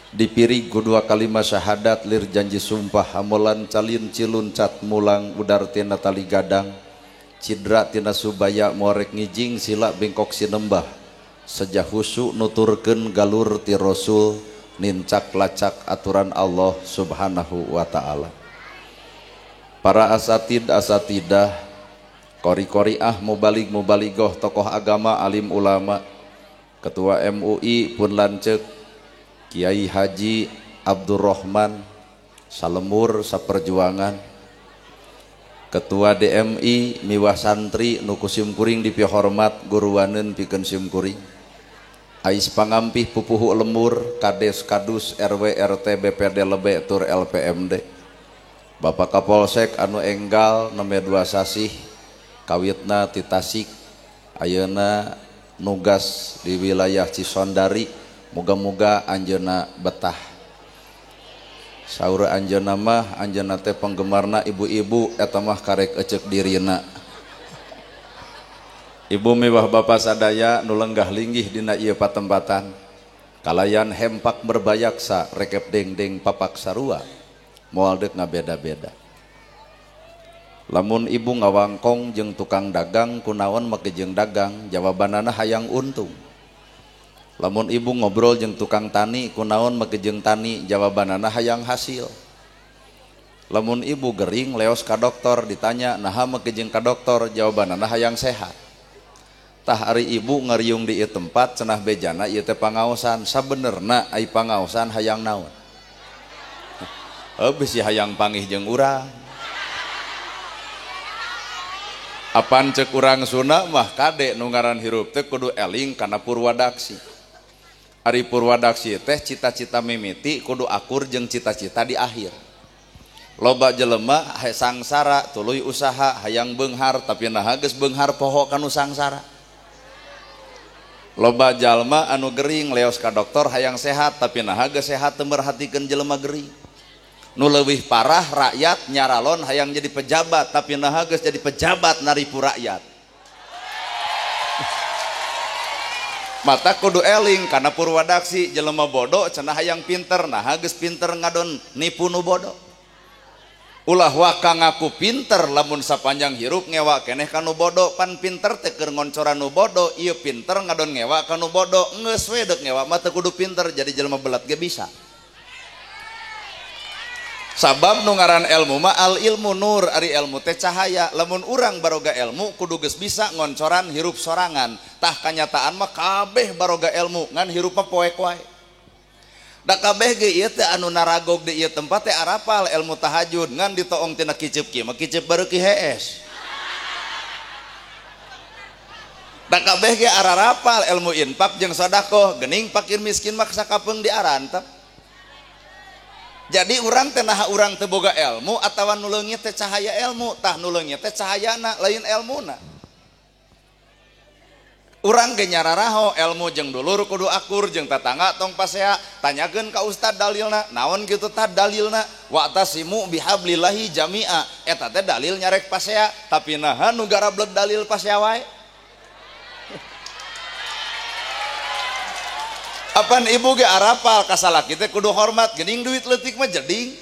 Dipirig ku dua kalimat syahadat lir janji sumpah hamolan calin ciluncat mulang udar tina tali gadang cidra tina subaya morek ngijing sila bengkok sinembah sejah husu nuturkeun galur ti Rasul nincak lacak aturan Allah subhanahu wa ta'ala. Para asatid asatidah, kori-koriah mubalig mubaligoh, tokoh agama alim ulama, ketua MUI pun lanceuk Kiai Haji Abdurrahman salemur saperjuangan, ketua DMI miwah santri nu ku simkuring dipihormat guruaneun pikeun simkuring, ais pangampih pupuhu lemur, kades kadus RW RT BPD lebe tur LPMD, Bapak Kapolsek anu enggal nembe 2 sasih kawitna ti Tasik ayeuna nugas di wilayah Cisondari, moga-moga anjeunna betah. Saur anjeunna mah anjeunna teh penggemarna ibu-ibu, eta mah karek eceuk dirina. Ibu miwah bapa sadaya nu lenggah linggih dina ieu patempatan, kalayan hempak berbayaksa rekep dengdeng papak sarua moal deuk ngabeda-beda. Lamun ibu ngawangkong jeung tukang dagang kunaon make jeung dagang, jawabanana hayang untung. Lamun ibu ngobrol jeung tukang tani kunaon make jeung tani, jawabanana hayang hasil. Lamun ibu gering leos ka dokter ditanya naha make jeung ka dokter, jawabanana hayang sehat. Tah ari ibu ngariung di ieu tempat cenah bejana ieu teh pangaosan, sabenerna ai pangaosan hayang naon? Heuh bisi hayang pangih jeung urang. Apan ceuk urang Sunda mah kade nu ngaran hirup teh kudu eling kana purwadaksi. Ari purwadaksi teh cita-cita mimiti kudu akur jeung cita-cita di akhir. Loba jelema sangsara tuluy usaha hayang beunghar tapi naha geus beunghar poho kanu sangsara. Loba jalma anu gering leos ka dokter hayang sehat tapi naha geus sehat teu merhatikeun jelema gering. Nu leuwih parah rakyat nyaralon hayang jadi pejabat tapi naha geus jadi pejabat naripu rakyat. Mata kudu eling kana purwadaksi, jelema bodoh cenah hayang pinter naha geus pinter ngadon nipu nu bodoh. Ulah waka ngaku pinter lamun sapanjang hirup ngewa keneh kanu bodoh, pan pinter teh keur ngoncoran nu bodoh, ieu pinter ngadon ngewa kanu bodoh, geus we deuk ngewa mah teu kudu pinter jadi jelema belat ge bisa. Sabab nu ngaran ilmu mah al ilmu nur, ari ilmu teh cahaya. Lamun urang baroga ilmu kudu geus bisa ngoncoran hirup sorangan. Tah kanyataan mah kabeh baroga ilmu ngan hirup mah poek wae. Da kabeh ge ieu teh anu naragog di ieu tempat teh arapal ilmu tahajud ngan ditoong tina kiceup kieu mah kiceup bareuki hees. Da kabeh ge ararapal ilmu infak jeung sedekah geuning fakir miskin mah sakapeung diarantep. Jadi urang teh naha urang teu boga ilmu atawa nu leungit teh cahaya ilmu, tah nu leungit teh cahayana lain elmuna. Urang ge nyararaho ilmu jeung dulur kudu akur jeung tatangga tong pasea, tanyakeun ka ustad dalilna, naon kitu tah dalilna, wa'tasimu bihablillahi jami'a, eta teh dalil nyarek pasea, tapi naha nu garableg dalil pasea wae. Apan ibu ge arapal kasalaki teh kudu hormat, geuning duit leutik mah jeding.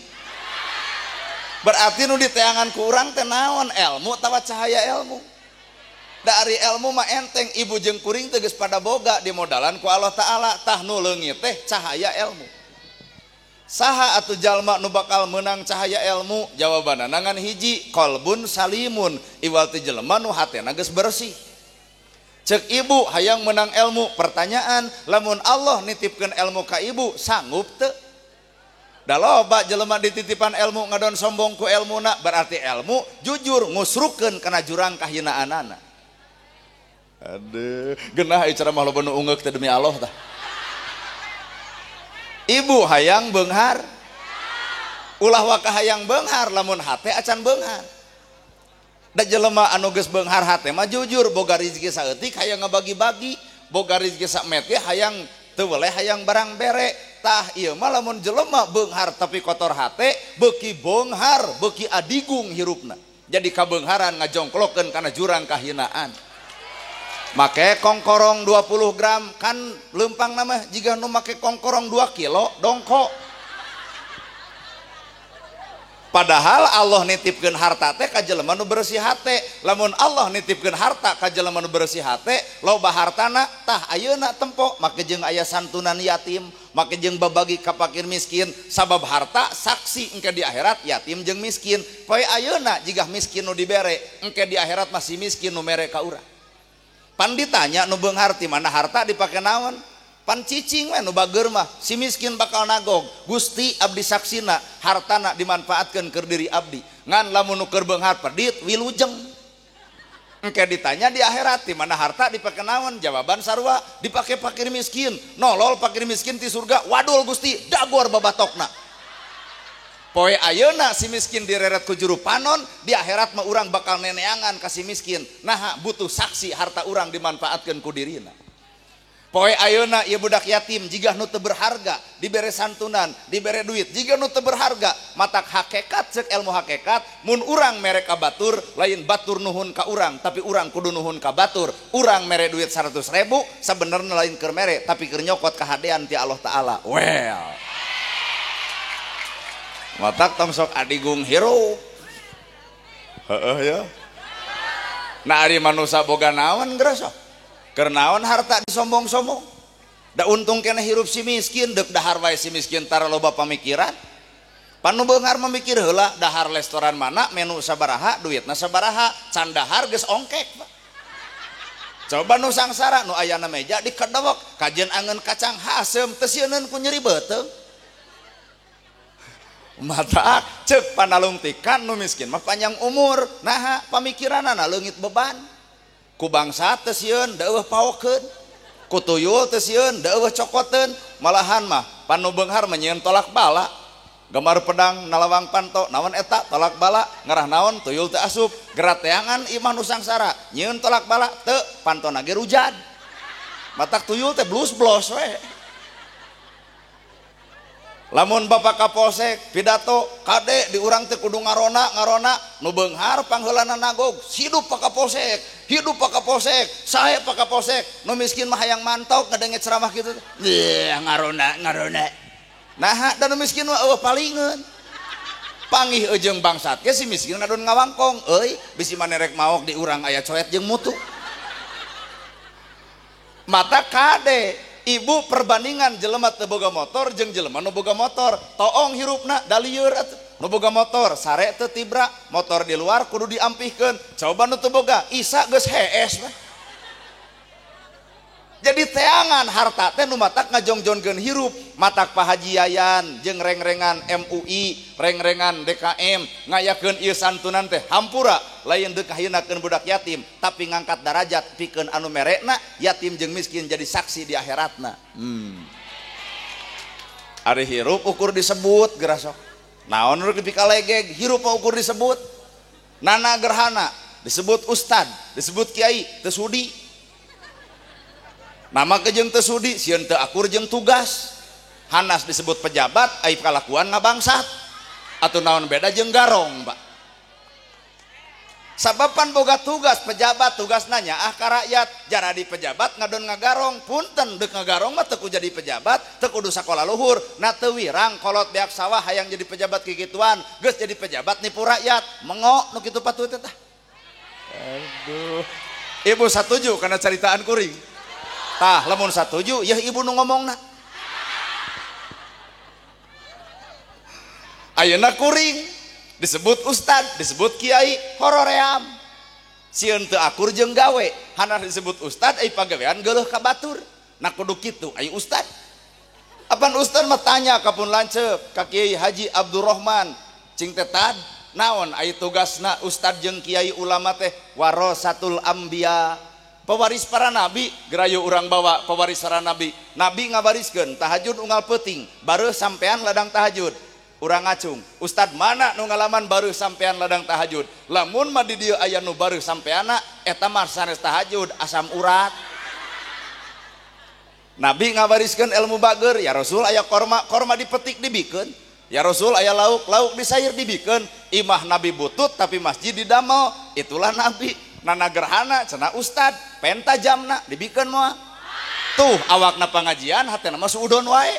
Berarti nu diteangan ku urang teh naon ilmu tawa cahaya ilmu. Da ari ilmu mah enteng, ibu jeung kuring teh geus pada boga dimodalan ku Allah Ta'ala, tah nu leungit teh cahaya ilmu. Saha atuh jalma nu bakal meunang cahaya ilmu? Jawabanna ngan hiji, qalbun salimun, iwal ti jelema nu hatena geus bersih. Cek ibu hayang menang ilmu, pertanyaan lamun Allah nitipkeun ilmu ka ibu sanggup teu? Da loba jelema dititipan ilmu ngadon sombong ku ilmuna, berarti ilmu jujur ngusrukeun kana jurang kahinaanana. Aduh, geunah ieu ceramah loba nu ungeuk teh demi Allah tah. Ibu hayang beunghar, ulah waka hayang beunghar lamun hate acan beunghar. Da jelema anu geus beunghar hate mah jujur boga rezeki saeutik hayang ngabagi-bagi, boga rezeki samet ge hayang teu weleh hayang barang bere. Tah ieu mah lamun jelema beunghar tapi kotor hate, beuki beunghar beuki adigung hirupna. Jadi kabeungharan ngajongklokeun kana jurang kahinaan. Make kongkorong 20 gram kan lempang nama jika nu make kongkorong 2 kilo dongko. Padahal Allah nitipkeun harta teh ka jelema nu bersih hate. Lamun Allah nitipkeun harta ka jelema nu bersih hate, loba hartana tah ayeuna tempo make jeung aya santunan yatim, make jeung babagi ka fakir miskin, sabab harta saksi engke di akhirat yatim jeung miskin. Poe ayeuna jigah miskin nu dibere, engke di akhirat masih miskin nu mere ka urang. Pan ditanya nu beunghar ti mana harta dipake naon? Pan cicing we nu bageur mah, si miskin bakal nagog. Gusti abdi saksina hartana dimanfaatkeun keur diri abdi. Ngan lamun nu keur beunghar pedit wilujeng. Engke ditanya di akhirat ti mana harta dipake naon? Jawaban sarua dipake fakir miskin. Nolol fakir miskin ti surga, wadul Gusti dagor babatokna. Poe ayeuna si miskin direret ku juru panon, di akhirat mah urang bakal neneangan ka si miskin. Naha butuh saksi harta urang dimanfaatkeun ku dirina. Poe ayeuna ieu budak yatim jiga nu teu berharga dibere santunan, dibere duit jiga nu teu berharga. Matak hakikat ceuk ilmu hakikat mun urang mere ka batur lain batur nuhun ka urang tapi urang kudu nuhun ka batur. Urang mere duit 100.000 sabenerna lain keur mere tapi keur nyokot kahadean ti Allah Taala. Well. Matak tong sok adigung hirup. Heeh ya. Nah ari manusa boga naon geura sok. Keur naon harta disombong-sombong. Da untung keneh hirup si miskin, deuk dahar wae si miskin tara loba pamikiran. Pan nu beunghar mah mikir heula dahar restoran mana, menu sabaraha, duitna sabaraha, can dahar geus ongkek, Pak. Coba nu sangsara nu ayana meja dikedewek, kajeun angeun kacang haseum teu sieuneun ku nyeri beuteung. Mata cek panalungtikan nu miskin mah panjang umur, naha pamikiranana leungit beban. Ku bangsa teu sieun da eueuh paokeun, ku tuyul teu sieun da eueuh cokoteun, malahan mah panu beunghar mah nyieun tolak bala. Gemar pedang nalawang panto naon eta tolak bala, ngarah naon tuyul teu asup, gerateangan imah nu sangsara nyieun tolak bala teu pantona ge rujad. Matak tuyul teh blus-blos we. Lamun Bapak Kapolsek pidato kade di urang teh kudu ngarona ngarona nu beunghar pangheulana nagog hidup Pak Kapolsek, hidup Pak Kapolsek, sae Pak Kapolsek, nu miskin mah hayang mantok ngadenge ceramah kitu. Ngarona ngarona. Naha da nu miskin mah eueuh palingeun. Panggih eujeung bangsat ge si miskin ngadon ngawangkong, euy bisi manerek maok di urang aya coet jeung mutu. Mata kade ibu perbandingan jelema teu boga motor jeung jelema nu boga motor, toong hirupna da lieur atuh. Nu boga motor sare teu tibra, motor di luar kudu diampihkeun. Coba nu teu boga isa geus hees mah. Jadi teangan harta teh nu matak ngajongjonkeun hirup, matak Pak Haji Yayan jeung rengrengan MUI, rengrengan DKM ngayakeun ieu santunan teh hampura lain deuk kahienakeun budak yatim tapi ngangkat darajat pikeun anu merekna yatim jeung miskin jadi saksi di akhiratna. Ari hirup ukur disebut geura sok. Naon nu dipikalegeg hirup mah ukur disebut. Nana gerhana disebut ustad, disebut kiai teu sudi. Nama kejeng teu sudi sieun teu akur jeung tugas. Hanas disebut pejabat ai kalakuan ngabangsat. Atuh naon beda jeung garong, Pak. Sababan boga tugas pejabat tugasna nyaah ka rakyat, jaradi pejabat ngadon ngagarong, punten deuk ngagarong mah teu kudu jadi pejabat, teu kudu sakola luhur, na teu wirang kolot beak sawah hayang jadi pejabat kikituan, geus jadi pejabat nipu rakyat, mengok nu kitu patut teh. Aduh. Ibu satuju kana caritaan kuring. Tah lamun satuju yeuh ibu nu ngomongna. Ayeuna kuring disebut ustad, disebut kiai, horoream. Sieun teu akur jeung gawe, hanar disebut ustad ai pagawean geuleuh ka batur. Nah kudu kitu ai ustad. Apan ustad mah tanya ka pun lanceuk ka Kiai Haji Abdurrahman, cing teh tad naon ai tugasna ustad jeung kiai ulama teh warasatul anbiya, pewaris para nabi. Gerayu urang bawa pewaris para nabi. Nabi ngawariskeun tahajud unggal peuting, bareuh sampean ladang tahajud. Urang ngacung, ustad mana nu ngalaman baru sampean ladang tahajud? Lamun mah di dieu aya nu baru sampeana eta mah sanes tahajud, asam urat. Nabi ngawariskeun ilmu bager, ya Rasul aya korma, korma dipetik dibikeun. Ya Rasul aya lauk, lauk disair dibikeun. Imah Nabi butut tapi masjid didamel, itulah Nabi. Nana gerhana cenah ustad penta jamna dibikeun moal. Tuh awakna pangajian hatena mah suudon wae.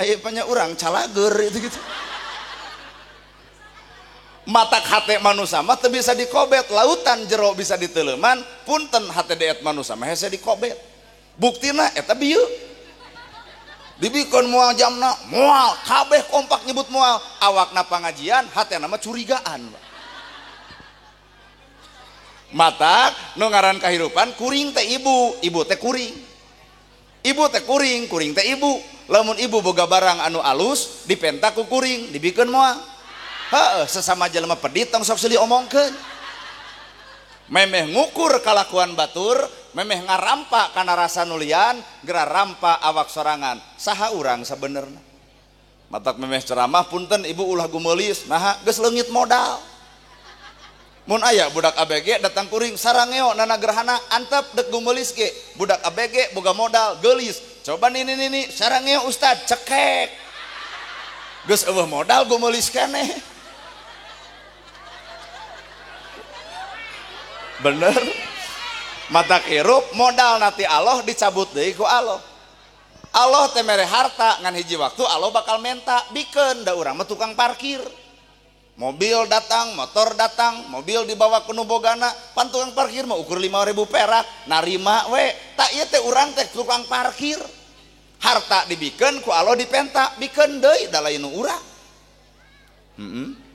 Aya panya urang calager itu gitu. Matak hate manusia mah teu bisa dikobet, lautan jero bisa diteleman, punten hate deet manusia mah hese dikobet. Buktina eta bieu. Dibikeun moal jamna, moal kabeh kompak nyebut moal, awakna pangajian hatena mah curigaan. Matak nu ngaran kahirupan kuring teh ibu, ibu teh kuring. Ibu teh kuring, kuring teh ibu. Lamun ibu boga barang anu alus dipenta ku kuring, dibikeun moal. Heeh, sesama jelema pedit tong sok silih omongkeun. Memeh ngukur kalakuan batur, memeh ngarampa kana rasa nulian, geura rampa awak sorangan. Saha urang sabenerna? Matak memeh ceramah punten ibu ulah gumeulis, naha geus leungit modal. Mun aya budak ABG datang kuring sarangeo nana gerhana antep dek gumeulis ge. Budak ABG boga modal geulis. Coba nini nini sarangeo ustad cekek. Geus eueuh modal gumeulis keneh. Bener. Matak hirup modal nanti Allah dicabut deui ku Allah. Allah teh mere harta ngan hiji waktu Allah bakal menta bikeun da urang mah tukang parkir. Mobil datang, motor datang, mobil dibawa ke nu bogana, pan tukang parkir mah ukur 5.000 perak, narima we. Tak ieu teh urang teh tukang parkir. Harta dibikeun ku Allah dipenta, bikeun deui da lain nu urang. Heeh.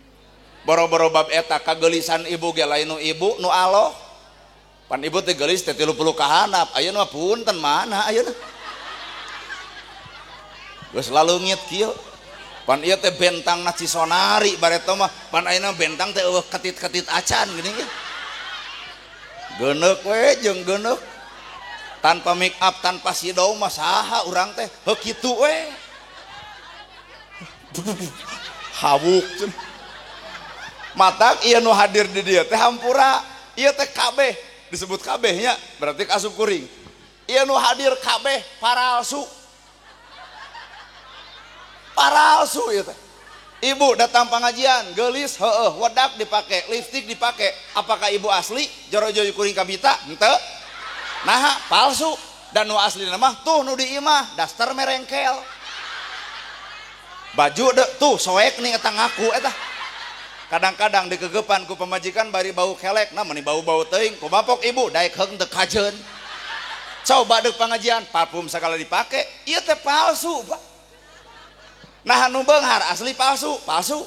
Boro-boro bab eta kageulisan ibu ge lain nu ibu nu Allah. Pan ibu teh geulis teh 30 kahanap, ayeuna mah punten mana ayeuna. Geus lalungit kieu. Pan ieu teh bentangna Cisonari bareto mah, pan ayeuna bentang teh eueuh ketit-ketit acan geuning ieu. Geuneuk we jeung geuneuk. Tanpa make up, tanpa sidau mah saha urang teh heuh kitu we. Hawuk. Matak ieu nu hadir di dieu teh hampura, ieu teh kabeh disebut kabeh nya berarti asup kuring. Ieu nu hadir kabeh paralsu. Paralsu ieu teh. Ibu datang pengajian, geulis heueuh, wedak dipake, lipstik dipake. Apakah ibu asli? Joro-joro kuring kabita? Henteu. Naha palsu. Dan nu aslina mah tuh nu di imah, daster merengkel. Baju de tuh soek nih eta ngaku eta. Kadang-kadang dikegepan ku pemajikan bari bau kelek, nah meni bau-bau teuing, kumapok ibu daek heung teu kajeun. Coba deuk pengajian, parfum sakala dipake, ieu teh palsu, Pak. Nah nu beunghar asli palsu, palsu.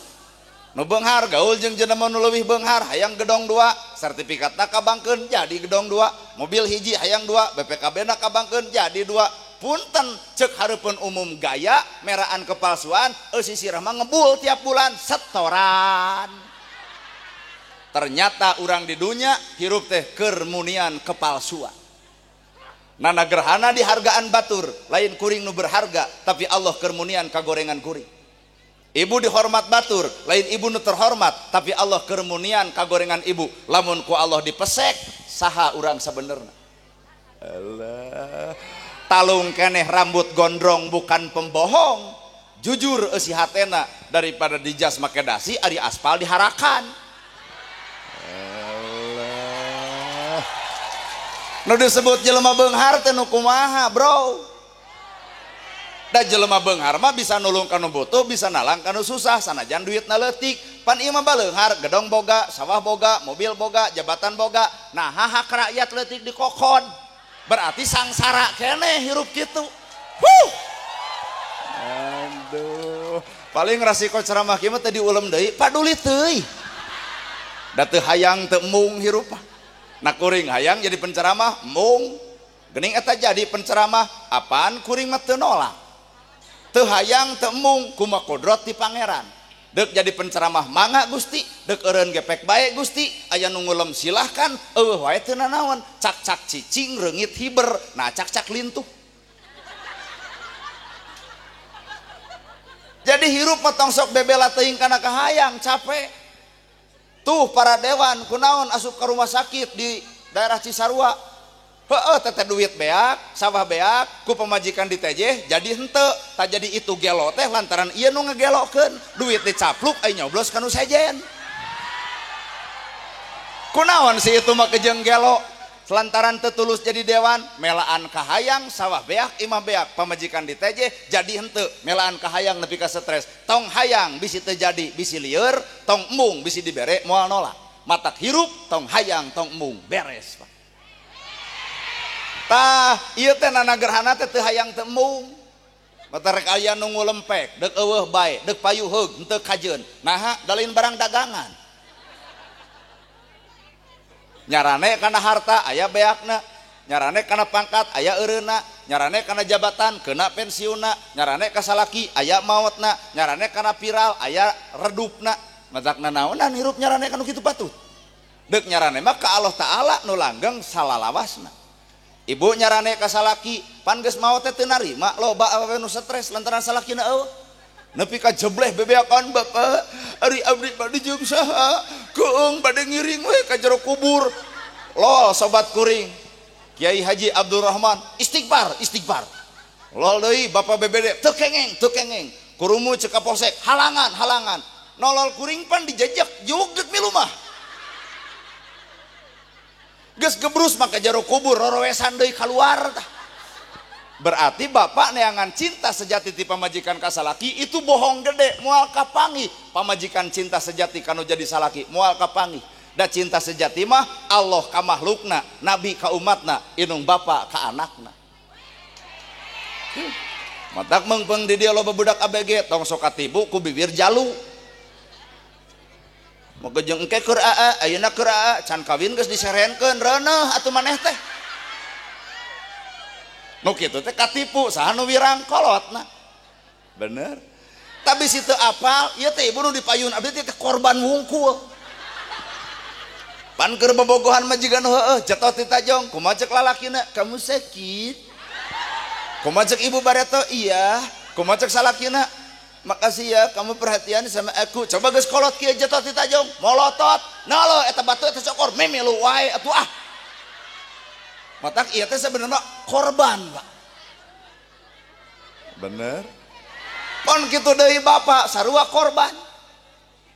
Nu beunghar gaul jeung jelema nu leuwih beunghar, hayang gedong dua, sertifikatna kabangkeun jadi gedong dua, mobil hiji hayang dua, BPKB-na kabangkeun jadi dua. Punten cek hareupeun umum gaya meraan kepalsuan, eusi sirah mah ngebul tiap bulan setoran. Ternyata urang di dunya hirup teh kermunian kepalsuan. Nana gerhana dihargaan batur, lain kuring nu berharga, tapi Allah kermunian kagorengan kuring. Ibu dihormat batur, lain ibu nu terhormat, tapi Allah kermunian kagorengan ibu. Lamun ku Allah dipesek, saha urang sabenerna. Allah. Talung keneh rambut gondrong bukan pembohong, jujur eusi hatena daripada dijas make dasi ari aspal diharakan. Allah. Nu disebut jelema beunghar teh nu kumaha, bro? Da jelema beunghar mah bisa nulung ka nu butuh, bisa nalang ka nu susah, sanajan duitna leutik. Pan ieu mah baleunghar, gedong boga, sawah boga, mobil boga, jabatan boga. Nah, hak rakyat leutik dikokon. Berarti sangsara keneh hirup kitu. Huh. Aduh, paling rasiko ceramah kieu mah teh diulem deui, paduli teuing. Da teu hayang teu embung hirup mah. Nah kuring hayang jadi penceramah, embung. Geuning eta jadi penceramah, apaan kuring mah teu nolak. Teu hayang teu embung, kumaha kodrot ti pangeran. Dek jadi penceramah mangga Gusti, dek eureun gepek bae Gusti, aya nu ngulem silahkan, eueuh wae teu nanaon, cak-cak cicing reungit hiber, nah cak-cak lintuh. Jadi hirup mah tong sok bebela teuing kana kahayang, capek. Tuh para dewan kunaon asup ka rumah sakit di daerah Cisarua. Heeh teh duit beak, sawah beak, ku pemajikan ditejeh jadi henteu, tak jadi itu gelo teh lantaran ieu nu ngegelokeun, duit dicapluk ai nyoblos ka nu sejen. Kunaon si itu mah kejeng gelo lantaran teu tulus jadi dewan, melaan kahayang sawah beak imah beak pamajikan diteje jadi henteu, melaan kahayang nepi ka stres, tong hayang bisi teu jadi bisi lieur, tong embung bisi dibere moal nolak. Matak hirup tong hayang tong embung beres Pak. Tah ieu teh nana gerhana teh teu hayang teu embung. Mata rek aya nu ngulempek deuk eueuh bae deuk payu heug henteu kajeun. Naha da lain barang dagangan. Nyarane kana harta aya beakna, nyarane kana pangkat aya eureuna, nyarane kana jabatan kena pensiunna, nyarane ka salaki aya maotna, nyarane kana viral aya redupna. Matakna naonan hirup nyarane kanu kitu patut. Deuk nyarane mah ka Allah Taala nu langgeng salalawasna. Ibu nyarane ka salaki pan geus maot teh teu narima loba awewe nu stres lantaran salakina eueuh. Nepi ka jebleh bebeakan bapak ari abdi bade jeung saha keung bade ngiring we ka jero kubur. Lol sobat kuring Kiai Haji Abdurrahman istighfar istighfar. Lol deui bapak BBD teu kengeng teu kengeng kurumu ceuk kapolsek halangan halangan. Nolol kuring pan dijejek juk deuk milu mah. Geus gebrus mah ka jero kubur rorowesan deui kaluar tah. Berarti bapak neangan cinta sejati ti pamajikan ka salaki itu bohong gede moal kapanggih. Pamajikan cinta sejati kanu jadi salaki moal kapanggih. Da cinta sejati mah Allah ka makhlukna, nabi ka umatna, inung bapak ka anakna. Matak meungpeung di dieu loba budak ABG tong sok katibu ku bibir jalu. Moga jeung engke keur aa, ayeuna keur aa, can kawin geus diserenkeun reuneuh atuh maneh teh. Nu kitu teh katipu saha nu wirang kolotna. Bener. Tapi si teu apal, ieu teh ibu nu dipayun abdi teh korban wungkul. Pan keur bobogohan majikan heueuh jatuh ti tajong, kumaha ceuk lalakina? Kamu sakit. Kumaha ceuk ibu bareto? Iya. Kumaha ceuk salakina? Makasih ya kamu perhatian sama aku. Coba geus kolot kieu jatuh ti tajong, molotot. Nah lo eta batu eta cokor mimilu wae atuh ah. Matak iya teh sebenarnya korban Pak. Bener. Pon kitu deui bapak sarua korban.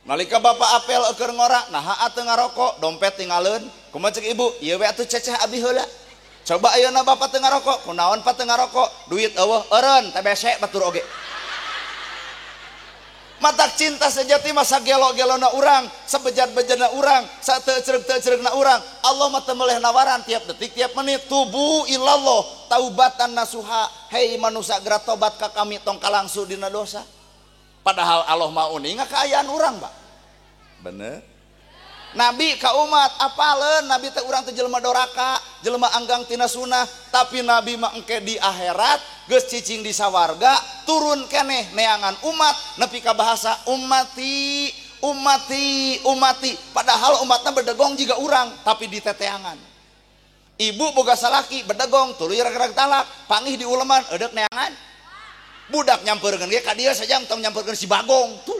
Nalika bapak apel keur ngora naha teu ngarokok dompet tingaleun. Kumaha ceuk ibu? Ieu we atuh ceceh abi heula. Coba ayeuna bapak teu ngarokok, kunaon pak teu ngarokok? Duit eueuh eureun TBC batur oge. Matak cinta sejati masa gelo-gelona urang, sebejat-bejatna urang, sateu-cereg-teu-ceregna urang. Allah mah teu meleh nawaran tiap detik, tiap menit. Tubu ilallah taubatan nasuha. Hei manusia geura tobat ka kami tong kalangsu dina dosa. Padahal Allah mah uninga kaayaan urang, Pak. Bener. Nabi ka umat apaleun nabi teh urang teh jelema doraka, jelema anggang tina sunah, tapi nabi mah engke di akhirat geus cicing di sawarga, turun keneh neangan umat nepi ka bahasa ummati, ummati, ummati. Padahal umatna bedegong jiga urang, tapi diteteangan. Ibu boga salaki bedegong tuluy rag-rag talak, pangih di uleman eudeuk neangan. Budak nyampeurkeun ge ka dieu sajang tong nyampeurkeun si Bagong tuh.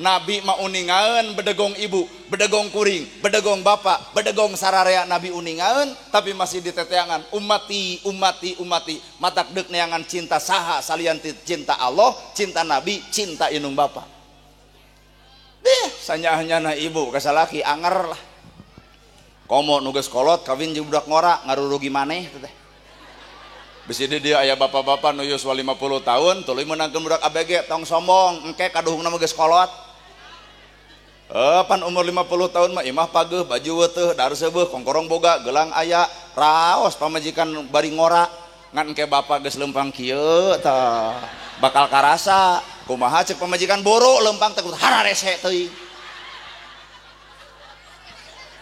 Nabi mah uningaeun bedegong ibu, bedegong kuring, bedegong bapak, bedegong sararea nabi uningaeun tapi masih diteteangan ummati, ummati, ummati. Matak deuk neangan cinta saha salian cinta Allah, cinta nabi, cinta inung bapak. Deh, sanyaahnyana ibu ka salaki anger lah. Komo nu geus kolot kawin jeung budak ngora ngarurugi maneh teh. Bisi di dia aya bapak-bapak nu yuswa 50 tahun tuluy meunangkeun budak ABG tong sombong engke kaduhungna mah geus kolot. Pan umur 50 tahun mah imah pageuh baju weteuh dar seubeuh kongkorong boga gelang aya raos pamajikan bari ngora ngan engke bapak geus lempang kieu tah bakal karasa kumaha ceuk pamajikan boro lempang teh hararese teuing.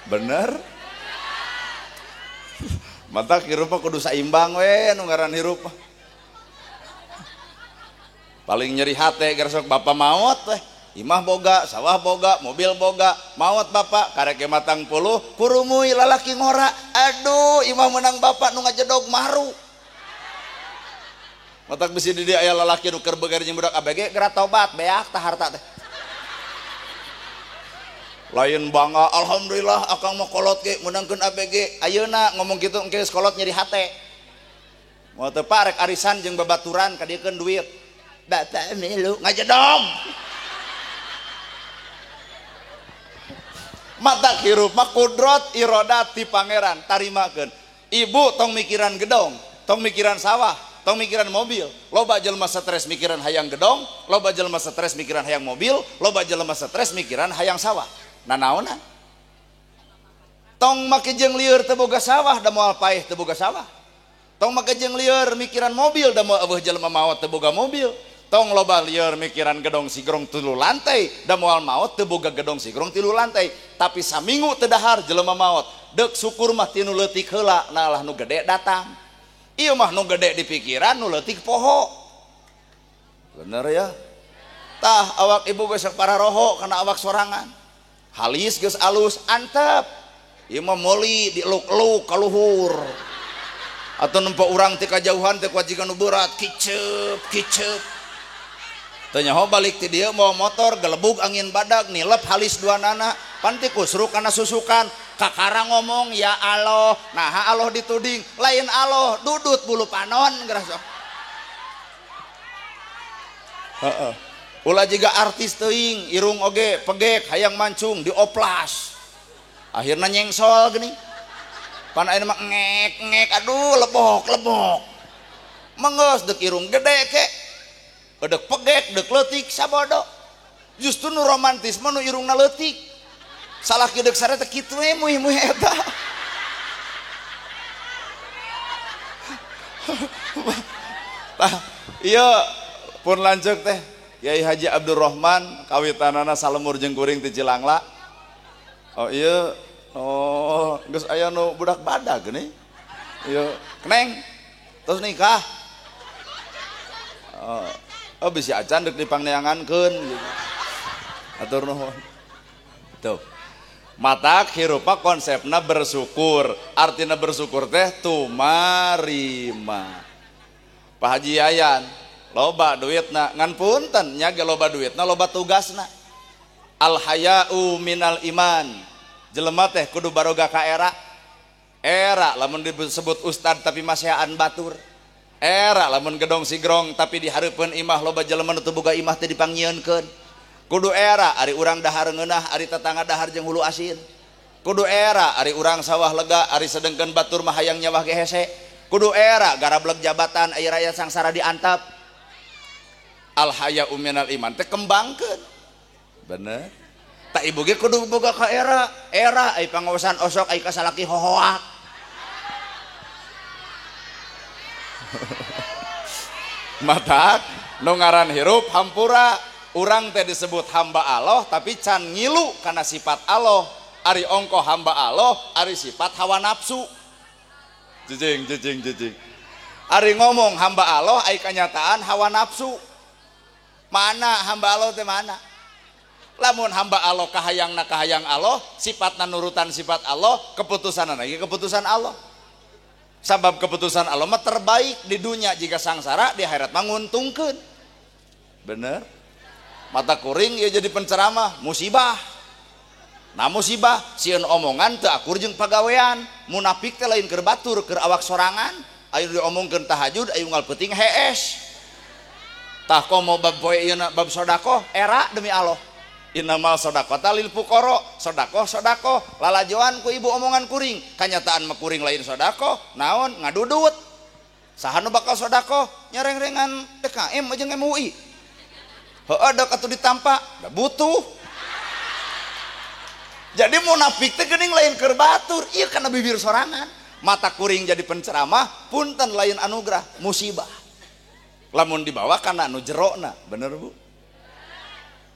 Bener? Matak hirup mah kudu saimbang we nu ngaran hirup. Paling nyeri hate gersok bapak maot teh. Imah boga, sawah boga, mobil boga, maot bapak karek matang puluh kurumui lalaki ngora. Aduh, imah menang bapak nu ngajedog maru. Matak bisi di dieu aya lalaki nu keur beger jeung budak ABG geura tobat beak tah harta teh. Lain bangga, alhamdulillah akang mah kolot ge meunangkeun ABG. Ayeuna ngomong kitu engke geus kolot nyeri hate. Moal teu parek arisan jeung babaturan kadiekeun duit. Bapak milu ngajedog. Mata hirup mah kudrot irodat ti pangeran tarimakeun. Ibu tong mikiran gedong, tong mikiran sawah, tong mikiran mobil. Loba jelema stres mikiran hayang gedong, loba jelema stres mikiran hayang mobil, loba jelema stres mikiran hayang sawah. Nanaonan? Tong make jeung lieur teu boga sawah da moal paeh teu boga sawah. Tong make jeung lieur mikiran mobil da moal eueuh jelema maot teu boga mobil. Tong loba lieur mikiran gedong sigrong 3 lantai da moal maot teu boga gedong sigrong 3 lantai. Tapi saminggu teu dahar jelema maot. Deuk syukur mah tinu leutik heula nalah nu gede datang. Ieu mah nu gede di pikiran nu leutik poho. Bener ya? Tah awak ibu geus para roho kana awak sorangan. Halis geus alus antep. Ieu mah meuli dieluk-eluk ka luhur. Atau nempo urang ti kajauhan teh kuajikan nu berat kiceup kiceup. Teu nyaho balik ti dieu mawa motor gelebug angin badag nilep halis dua nana panti kusru kana susukan kakara ngomong ya Allah naha Allah dituding lain Allah dudut bulu panon geura sok. Heeh. Ulah jiga artis teuing irung oge pegek hayang mancung dioplas. Akhirna nyengsol geuning. Pan ayeuna mah ngek ngek aduh lebok lebok. Mengeus deuk irung gede ke. Dek pegek, dek leutik sabodo. Justru nu romantis mah nu irungna leutik. Salah kieu deuk sare teh kitu we muih-muih eta. Tah, ieu pun lanceuk teh Kiai Haji Abdurrahman kawitanana salemur jeung kuring ti Cilangla. Oh ieu, oh geus aya nu budak badag geuning. Ieu keneng terus nikah. Oh bisi acan dek dipangneangankeun gitu. Atur nuhun. Tuh. Matak hirupa konsepna bersyukur. Artina bersyukur teh tumarima. Pak Haji Yayan loba duitna ngan punten nya ge loba duitna loba tugasna. Al haya'u minal iman. Jelema teh kudu baroga ka era. Era lamun disebut ustad tapi maseaan batur. Era lamun gedong sigrong tapi dihareupeun imah loba jelema nu teu boga imah teh dipanggieunkeun. Kudu era ari urang dahar ngeunah ari tetangga dahar jeung hulu asin. Kudu era ari urang sawah lega ari sedengkeun batur mah hayang nyawah ge hese. Kudu era garableg jabatan aya rakyat sangsara diantap. Al haya'u minal iman teh kembangkeun. Bener. Tak ibu ge kudu boga ka era. Era ai pangaosan osok ai ka salaki hohoak. Matak nu ngaran hirup hampura urang teh disebut hamba Allah tapi can ngilu kana sifat Allah. Ari ongko hamba Allah ari sifat hawa nafsu. Jejing jejing jejing. Ari ngomong hamba Allah ari kanyataan hawa nafsu. Mana hamba Allah teh mana? Lamun hamba Allah kahayangna kahayang Allah, sifatna nurutan sifat Allah, keputusanna lagi keputusan Allah. Sabab keputusan Allah mah terbaik di dunia jika sangsara di akhirat mah nguntungkeun. Bener? Mata kuring ieu jadi penceramah musibah. Nah musibah sieun omongan teu akur jeung pagawean. Munafik teh lain keur batur keur awak sorangan, ayo diomongkeun tahajud ayo unggal peuting hees. Tah komo bab poe ieu bab sedekah era demi Allah. Innamal sedaqata lil fuqara, sedekah sedekah lalajoan ku ibu omongan kuring, kanyataan mah kuring lain sedekah, naon ngadudut. Saha nu bakal sedekah nyarengrengan DKM jeung MUI. Heueuh dek atuh ditampa, da butuh. Jadi munafik teh geuning lain keur batur, ieu kana bibir sorangan. Mata kuring jadi penceramah, punten lain anugerah, musibah. Lamun dibawa kana anu jerona, bener Bu?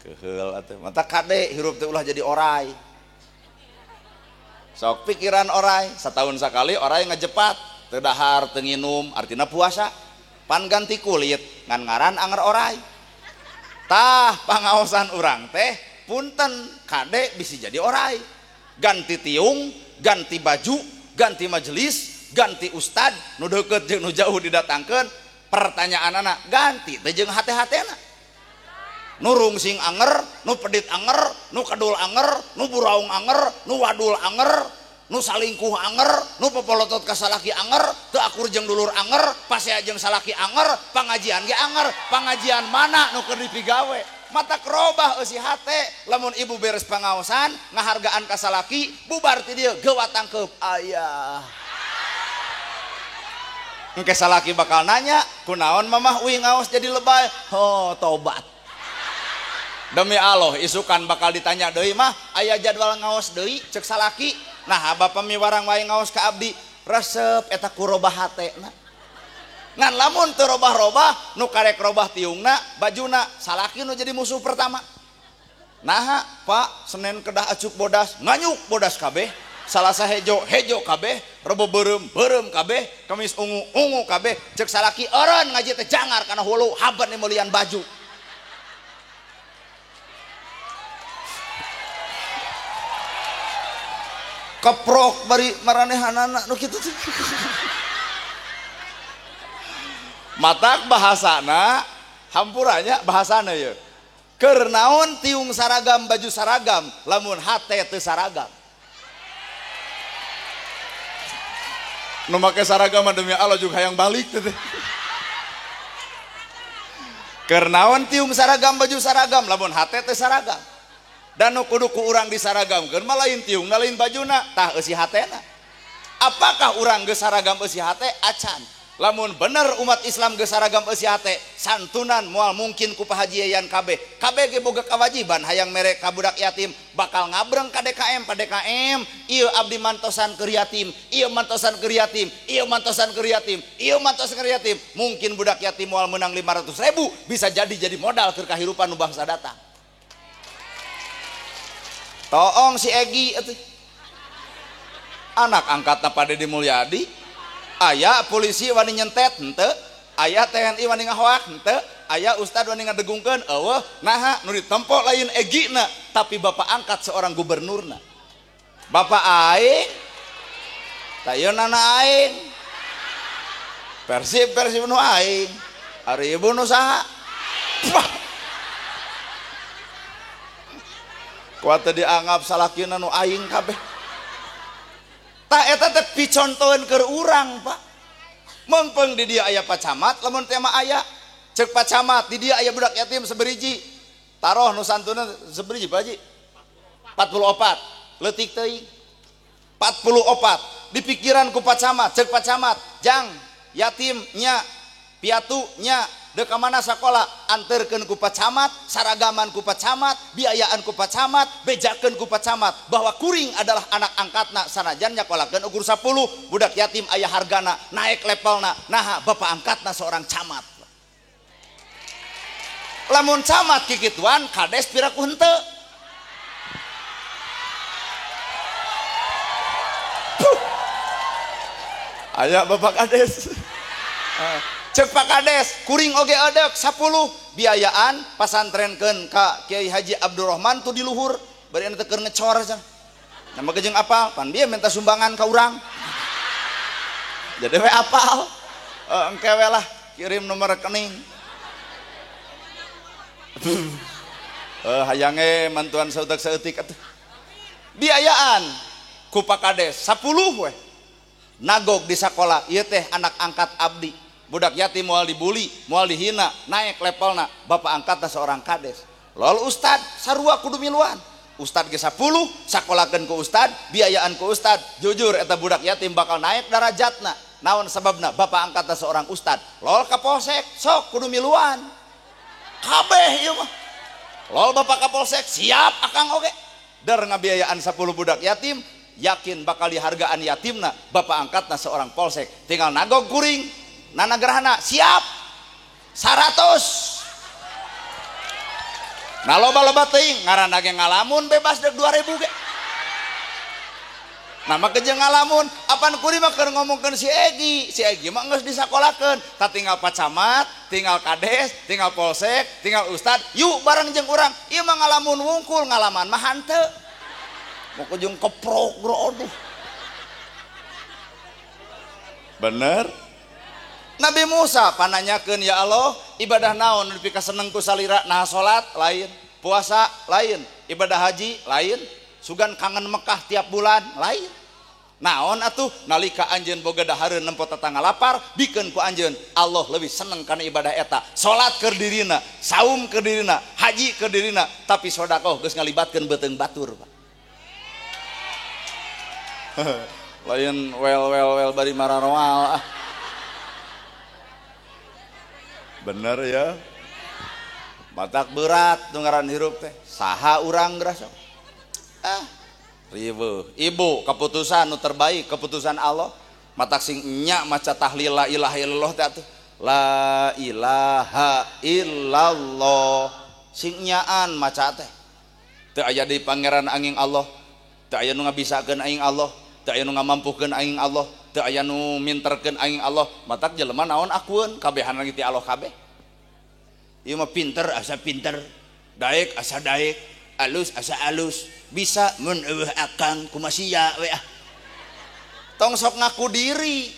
Keheul atuh. Mata kade hirup teh ulah jadi orai. Sok pikiran orai, setahun sekali orai ngejepat, teu dahar, teu nginum, artina puasa. Pan ganti kulit, ngan ngaran anger orai. Tah pangaosan urang teh punten kade bisi jadi orai. Ganti tiung, ganti baju, ganti majelis, ganti ustad, nu deukeut jeung nu jauh didatangkeun, pertanyaanana ganti teh jeung hate-hatena. Nu rungsing anger, nu pedit anger, nu kedul anger, nu buraung anger, nu wadul anger, nu salingkuh anger, nu popolotot ka salaki anger, teu akur jeung dulur anger, pasea jeung salaki anger, pangajian ge anger, pangajian mana nu keur dipigawe? Mata kerobah eusi hate lamun ibu beres pangaosan ngahargaan ka salaki bubar ti dieu geuwat tangkeup ayah. Engke salaki bakal nanya kunaon mamah uing ngaos jadi lebay, oh tobat. Demi Allah isukan bakal ditanya deui mah aya jadwal ngaos deui cek salaki. Nah bapak miwarang wae ngaos ka abdi resep eta ku robah hatena. Ngan lamun teu robah-robah nu karek robah tiungna bajuna salaki nu jadi musuh pertama. Naha Pak Senin kedah acuk bodas nganyuk bodas kabeh, Salasa hejo hejo kabeh, Rebo beureum beureum kabeh, Kamis ungu ungu kabeh, cek salaki eureun ngaji teh jangar kana hulu haban meulieun baju. Keprok bari maranehanana nu kitu. Matak bahasana hampuranya bahasana ye. Keur naon tiung saragam baju saragam lamun hate teu saragam. Nu make saragam demi Allah juga hayang balik teh. Keur naon tiung saragam baju saragam lamun hate teu saragam. Dan nu kudu ku urang disaragamkeun mah lain tiungna lain bajuna tah eusi hatena. Apakah urang geus saragam eusi hate? Acan. Lamun bener umat Islam geus saragam eusi hate, santunan moal mungkin ku Pak Haji Yayan kabeh. Kabeh ge boga kewajiban hayang mere ka budak yatim, bakal ngabreng ka DKM, pa DKM, ieu abdi mantosan keur yatim, ieu mantosan keur yatim, ieu mantosan keur yatim, ieu mantosan keur yatim. Mungkin budak yatim moal menang 500.000 bisa jadi modal keur kahirupan nu bangsa datang. Toong si Egi atuh. Anak angkatna Pak Deddy Mulyadi. Aya polisi wani nyentet henteu, aya TNI wani ngahoak henteu, aya ustad wani ngadegungkeun eueuh. Naha nu ditempo lain Egina tapi bapak angkat seorang gubernurna. Bapak aing tah ieu nana aing. Persib Persib nu aing. Ari ibu nu saha? Kuat teu dianggap salakina nu aing kabeh. Tah eta teh picontoeun keur urang, Pak. Meungpeung di dieu aya Pak Camat, lamun teh mah aya. Ceuk Pak Camat, di dieu aya budak yatim seberiji. Taroh nu santunna seberiji, Pak Haji. 44. Leutik teuing. 44. Di pikiran ku Pak Camat, ceuk Pak Camat, jang yatim nya, piatu nya, dek ka mana sakola, anterkeun ku Pak Camat, saragaman ku Pak Camat, biayaan ku Pak Camat, bejakeun ku Pak Camat bahwa kuring adalah anak angkatna sanajan nyakolakeun ukur 10, budak yatim aya hargana, naik levelna, naha bapak angkatna seorang camat. Lamun camat kikituan kades piraku henteu. Aya bapak kades. Cek Pak Kades, kuring oge edek 10 biayaan pasantrenkeun ka Kiai Haji Abdurrahman tuh di luhur, bari anu teh keur ngecor cenah. Nama jeung apal, pan dia minta sumbangan ka urang. Jadi we apal. Engke we lah kirim nomor rekening. Hayange mantuan saeutik-saeutik atuh. Biayaan ku Pak Kades 10 we. Nagog di sakola ieu teh anak angkat abdi. Budak yatim moal dibully, moal dihina, naik levelna, bapak angkatna seorang kades. Lalu ustad sarua kudu miluan. Ustad ge 10, sakolakeun ku ustad, biayaan ku ustad. Jujur eta budak yatim bakal naik darajatna. Naon sababna? Bapak angkatna seorang ustad. Lol kapolsek, sok kudu miluan. Kabeh ieu mah. Lol bapak kapolsek, siap akang oge. Der ngabiayaan 10 budak yatim, yakin bakal dihargaan yatimna, bapak angkatna seorang polsek. Tinggal nagog kuring. Nana gerhana siap 100. Nah loba-loba teuing ngaranna ge ngalamun bebas dek 2000 ge. Nah mah jeung ngalamun apan kuring mah keur ngomongkeun si Egi, si Egi mah geus disakolakeun, tah tinggal Pak Camat, tinggal kades, tinggal polsek, tinggal ustad, yuk bareng jeung urang. Ieu mah ngalamun wungkul, ngalaman mah hanteu. Mau jeung keprok bro aduh. Bener? Nabi Musa pananyakeun ya Allah ibadah naon nu dipikaseneng ku salira, nah salat lain, puasa lain, ibadah haji lain, sugan kangen Mekah tiap bulan lain. Naon atuh nalika anjeun boga dahareun nempo tetangga lapar, bikeun ku anjeun Allah leuwih seneng kana ibadah eta. Salat keur dirina, saum keur dirina, haji keur dirina, tapi sedekah geus ngalibatkeun beuteung batur, Pak. Lain well well well bari mararoal ah. Bener ya. Matak berat nu ngaran hirup teh. Saha urang geura sok? Ah, riweuh. Ibu, keputusan nu terbaik, keputusan Allah. Matak sing nya maca tahlil la ilaha illallah teh atuh. La ilaha illallah. Sing nyaan maca teh. Teu aya deui pangeran angin Allah. Teu aya nu ngabisakeun aing Allah, teu aya nu ngamampuhkeun aing Allah, teu aya nu minterkeun aing Allah. Matak jelema naon akueun kabehan ti Allah kabeh. Ieu mah pinter asa pinter, daek asa daek, alus asa alus, bisa mun eueuh akang kumasia we ah. Tong sok ngaku diri.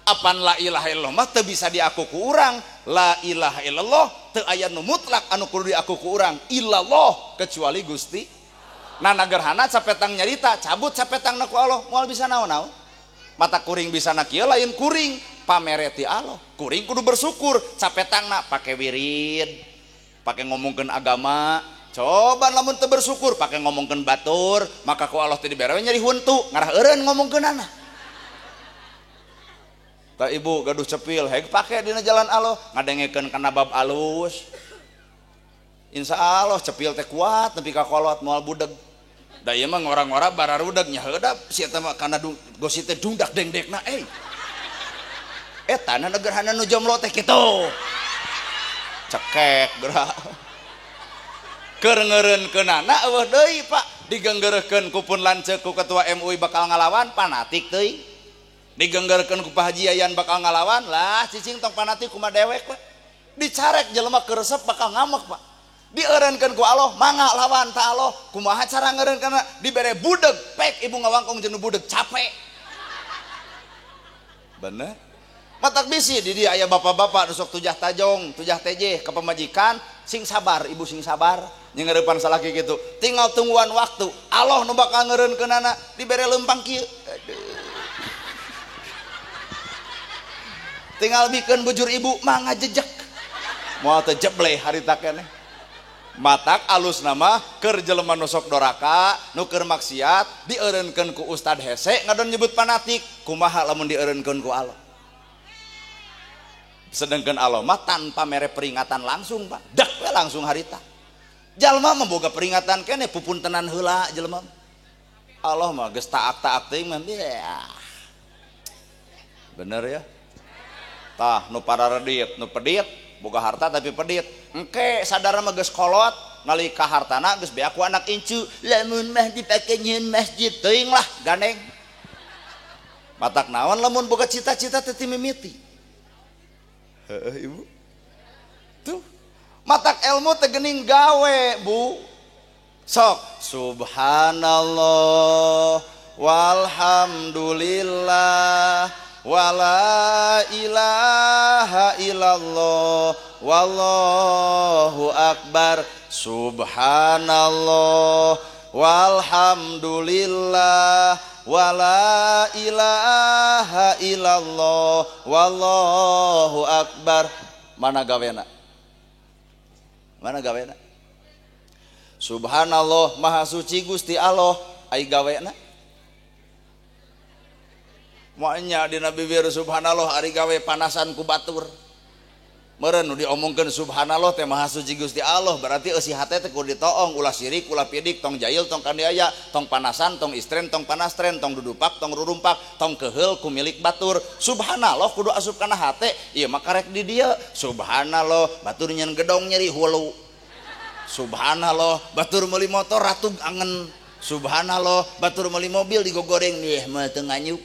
Apan la ilaha illallah mah teu bisa diaku ku urang. La ilaha illallah teu aya nu mutlak anu kudu diaku ku urang illallah kecuali Gusti. Nah nagerhana capetang nyarita, cabut capetangna ku Allah, moal bisa naon-naon. Mata kuring bisa na kieu lain kuring, pamereti Allah. Kuring kudu bersyukur, capetangna pake wirid, pake ngomongkeun agama. Coba lamun teu bersyukur pake ngomongkeun batur, maka ku Allah teh dibere we nyeri huntu, ngarah eureun ngomongkeunana. Tah ibu gaduh cepil, heg pake dina jalan Allah, ngadengekeun kana bab alus. Insya Allah cepil teh kuat nepi ka kolot moal budeg. Da ieu mah ngora-ngora bararudeg nya heudap si eta mah kana gosip teh dungdak dengdekna euy. Eta na negerhana nu jomblo teh kitu. Cekek geura. Keur ngeureunkeunana eueuh deui Pak, digenggereukeun ku pun lanceuk ku ketua MUI bakal ngalawan fanatik teuing. Digenggereukeun ku Pak Haji Yayan bakal ngalawan, lah cicing tong fanatik kumaha dewek Pak. Dicarek jelema keur resep bakal ngamek Pak. Dieureunkeun ku Allah, mangga lawan ta Allah. Kumaha cara ngeureunkeunna? Dibere budeg, pek ibu ngawangkong jeung budeg capek. Bener? Matak bisi di dia aya bapak-bapak nu sok tujah tajong, tujah tejeh ka pamajikan, sing sabar ibu sing sabar, nyeurepan salaki kitu. Tinggal tungguan waktu. Allah nu bakal ngeureunkeunana dibere leumpang kieu. Aduh. Tinggal bikeun bujur ibu mangga jejek. Moal teu jebleh harita keneh. Matak alus nama keur jelema nu sok doraka, nu keur maksiat dieureunkeun ku ustad hese ngadon nyebut fanatik, kumaha lamun dieureunkeun ku Allah. Sedangkan Allah mah tanpa mere peringatan langsung Pak, dak we langsung harita. Jalma mah boga peringatan keneh pupuntenan heula jelema. Allah mah geus taak-taak teuing mah. Bener ya? Tah nu pararedit, nu pedit, boga harta tapi pedit. Engke sadar mah geus kolot, nalika hartana geus beak ku anak incu, lamun mah dipake nyieun masjid teuing lah gandeng. Matak naon lamun boga cita-cita teh ti mimiti. Heeh ibu. Tuh. Matak ilmu teh geuning gawe, Bu. Sok subhanallah walhamdulillah wala ilaha illallah wallahu akbar. Subhanallah walhamdulillah wala ilaha illallah wallahu akbar. Mana gawena? Mana gawena? Subhanallah maha suci Gusti Allah, ai gawena? Moalnya dina bibir subhanallah ari gawe panasan ku batur. Meureun nu diomongkeun subhanallah teh maha suci Gusti Allah, berarti eusi hate teh kudu ditoong, ulah sirik, ulah pidik, tong jahil, tong kaniaya, tong panasan, tong istren, tong panastren, tong dudupak, tong rurumpak, tong keheul ku milik batur. Subhanallah kudu asup kana hate, ieu mah karek di dieu. Subhanallah batur nyen gedong nyeri hulu. Subhanallah batur meuli motor ratug angen. Subhanallah batur meuli mobil digogoreng nih mah teu nganyuk.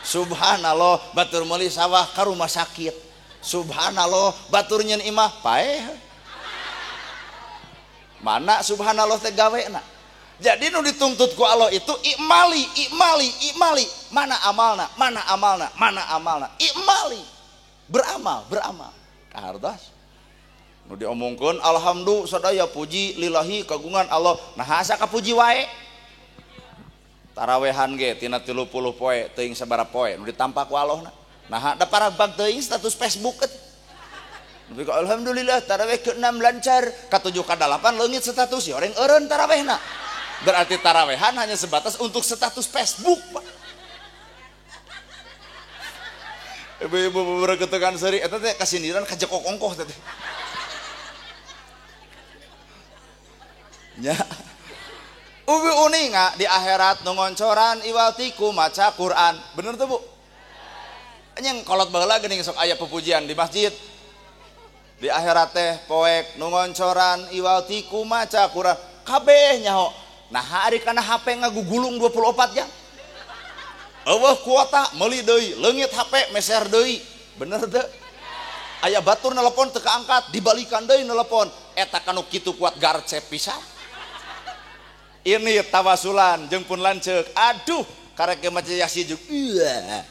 Subhanallah batur meuli sawah ka rumah sakit. Subhanallah batur nyen imah paeh. Mana subhanallah teh gawena? Jadi nu dituntut ku Allah itu ikmali, ikmali, ikmali. Mana amalna? Mana amalna? Mana amalna? Ikmali. Beramal, beramal. Kahartos. Nu diomongkeun alhamdulillah sadaya puji lillahi kagungan Allah. Nah asa kapuji wae. Tarawehan ge tina 30 poe teuing sabaraha poe nu ditampa ku Allahna. Nah, da paragbag teuing status Facebook teh. Nepi ka alhamdulillah taraweh ke-6 lancar, ke-7 ke-8 leungit status ya orang eureun tarawehna. Berarti tarawehan hanya sebatas untuk status Facebook, Pak. Ibu-ibu bereketekan seuri eta teh kasindiran ka jekok ongkoh teh. Nya. Ubi uninga di akhirat nu ngoncoran iwal tiku maca Quran. Bener tuh, Bu? Anjing kolot baheula geuning sok aya pupujian di masjid. Di akhirat teh poek nu ngoncoran iwal tiku maca Quran. Kabeh nyaho. Nah, ari kana HP ngagugulung 24 jam. Eueuh kuota meuli deui, leungit HP meser deui. Bener teu? Aya batur nelepon teu kaangkat, dibalikan deui nelepon. Eta kanu kitu kuat garcep pisan. Ini tawasulan jeung pun lanceuk. Aduh, karek ge maca Yasin jeung iya.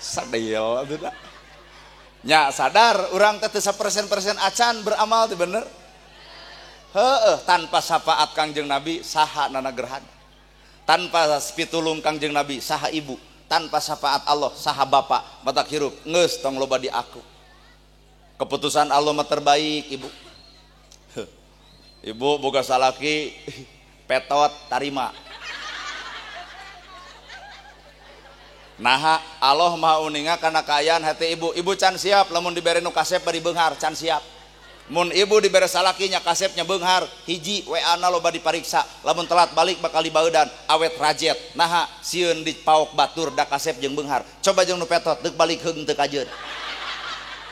Sadil atuh da. Nya sadar urang teh teu sapersen-persen acan beramal teh bener. Heueuh, tanpa syafaat Kangjeng Nabi saha nana gerhana. Tanpa pitulung Kangjeng Nabi saha ibu, tanpa syafaat Allah saha bapak, matak hirup geus tong loba di aku. Keputusan Allah mah terbaik, Ibu. Ibu boga salaki petot tarima. Naha Allah maha uninga kana kaayaan hati ibu. Ibu can siap lamun dibere nu kasep bari beunghar, can siap. Mun ibu dibere salakinya kasepnya beunghar, hiji WA na loba dipariksa, lamun telat balik bakal dibaeudan, awet rajet. Naha sieun dipaok batur da kasep jeung beunghar. Coba jeung nu petot deuk balik heung teu kajeun.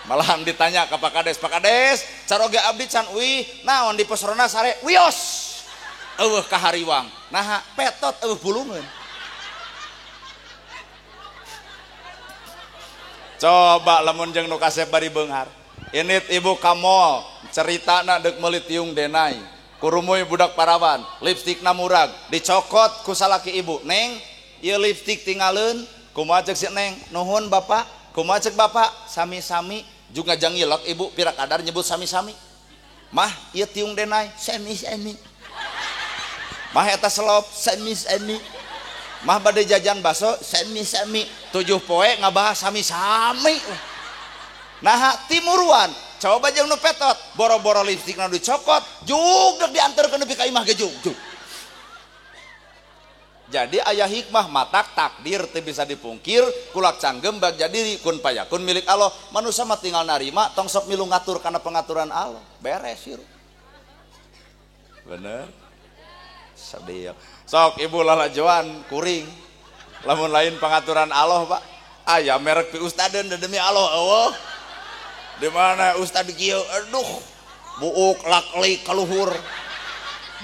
Malahan ditanya ka Pak Kades, Pak Kades, caroge abdi can uih, naon di pesrona sare, wios. Eueuh ka hariwang. Naha petot eueuh bulungeun. Coba lamun jeung nu kasep bari beunghar. Init ibu ka mall, ceritana deuk meuli tiung denai. Kurumuy budak parawan, lipstikna murag, dicokot ku salaki ibu. Neng, ieu lipstik tingaleun, kumaha ceuk si Neng? Nuhun Bapak. Kumaha ceuk Bapak? Sami-sami. Juga jangilok ibu pira kadar nyebut sami-sami. Mah ieu tiung denai, semi-semi. Mah eta selop, semi-semi. Mah bade jajan baso, semi-semi. 7 poe ngabahas sami-sami. Nah timuruan, coba jeung nu petot, boro-boro lipstikna dicokot, jug deuk dianterkeun nepi ka imah ge jug. Jadi ayah hikmah matak takdir teu bisa dipungkir, kulak canggem bagja diri kun payakun milik Allah. Manusia mah tinggal narima, tong sok milu ngatur kana pengaturan Allah. Beres hirup. Bener? Sedih. Sok ibu lalajoan kuring. Lamun lain pengaturan Allah, Pak. Aya merek pi ustadeun demi Allah eueuh. Di mana ustad kieu? Aduh, buuk laklik kaluhur.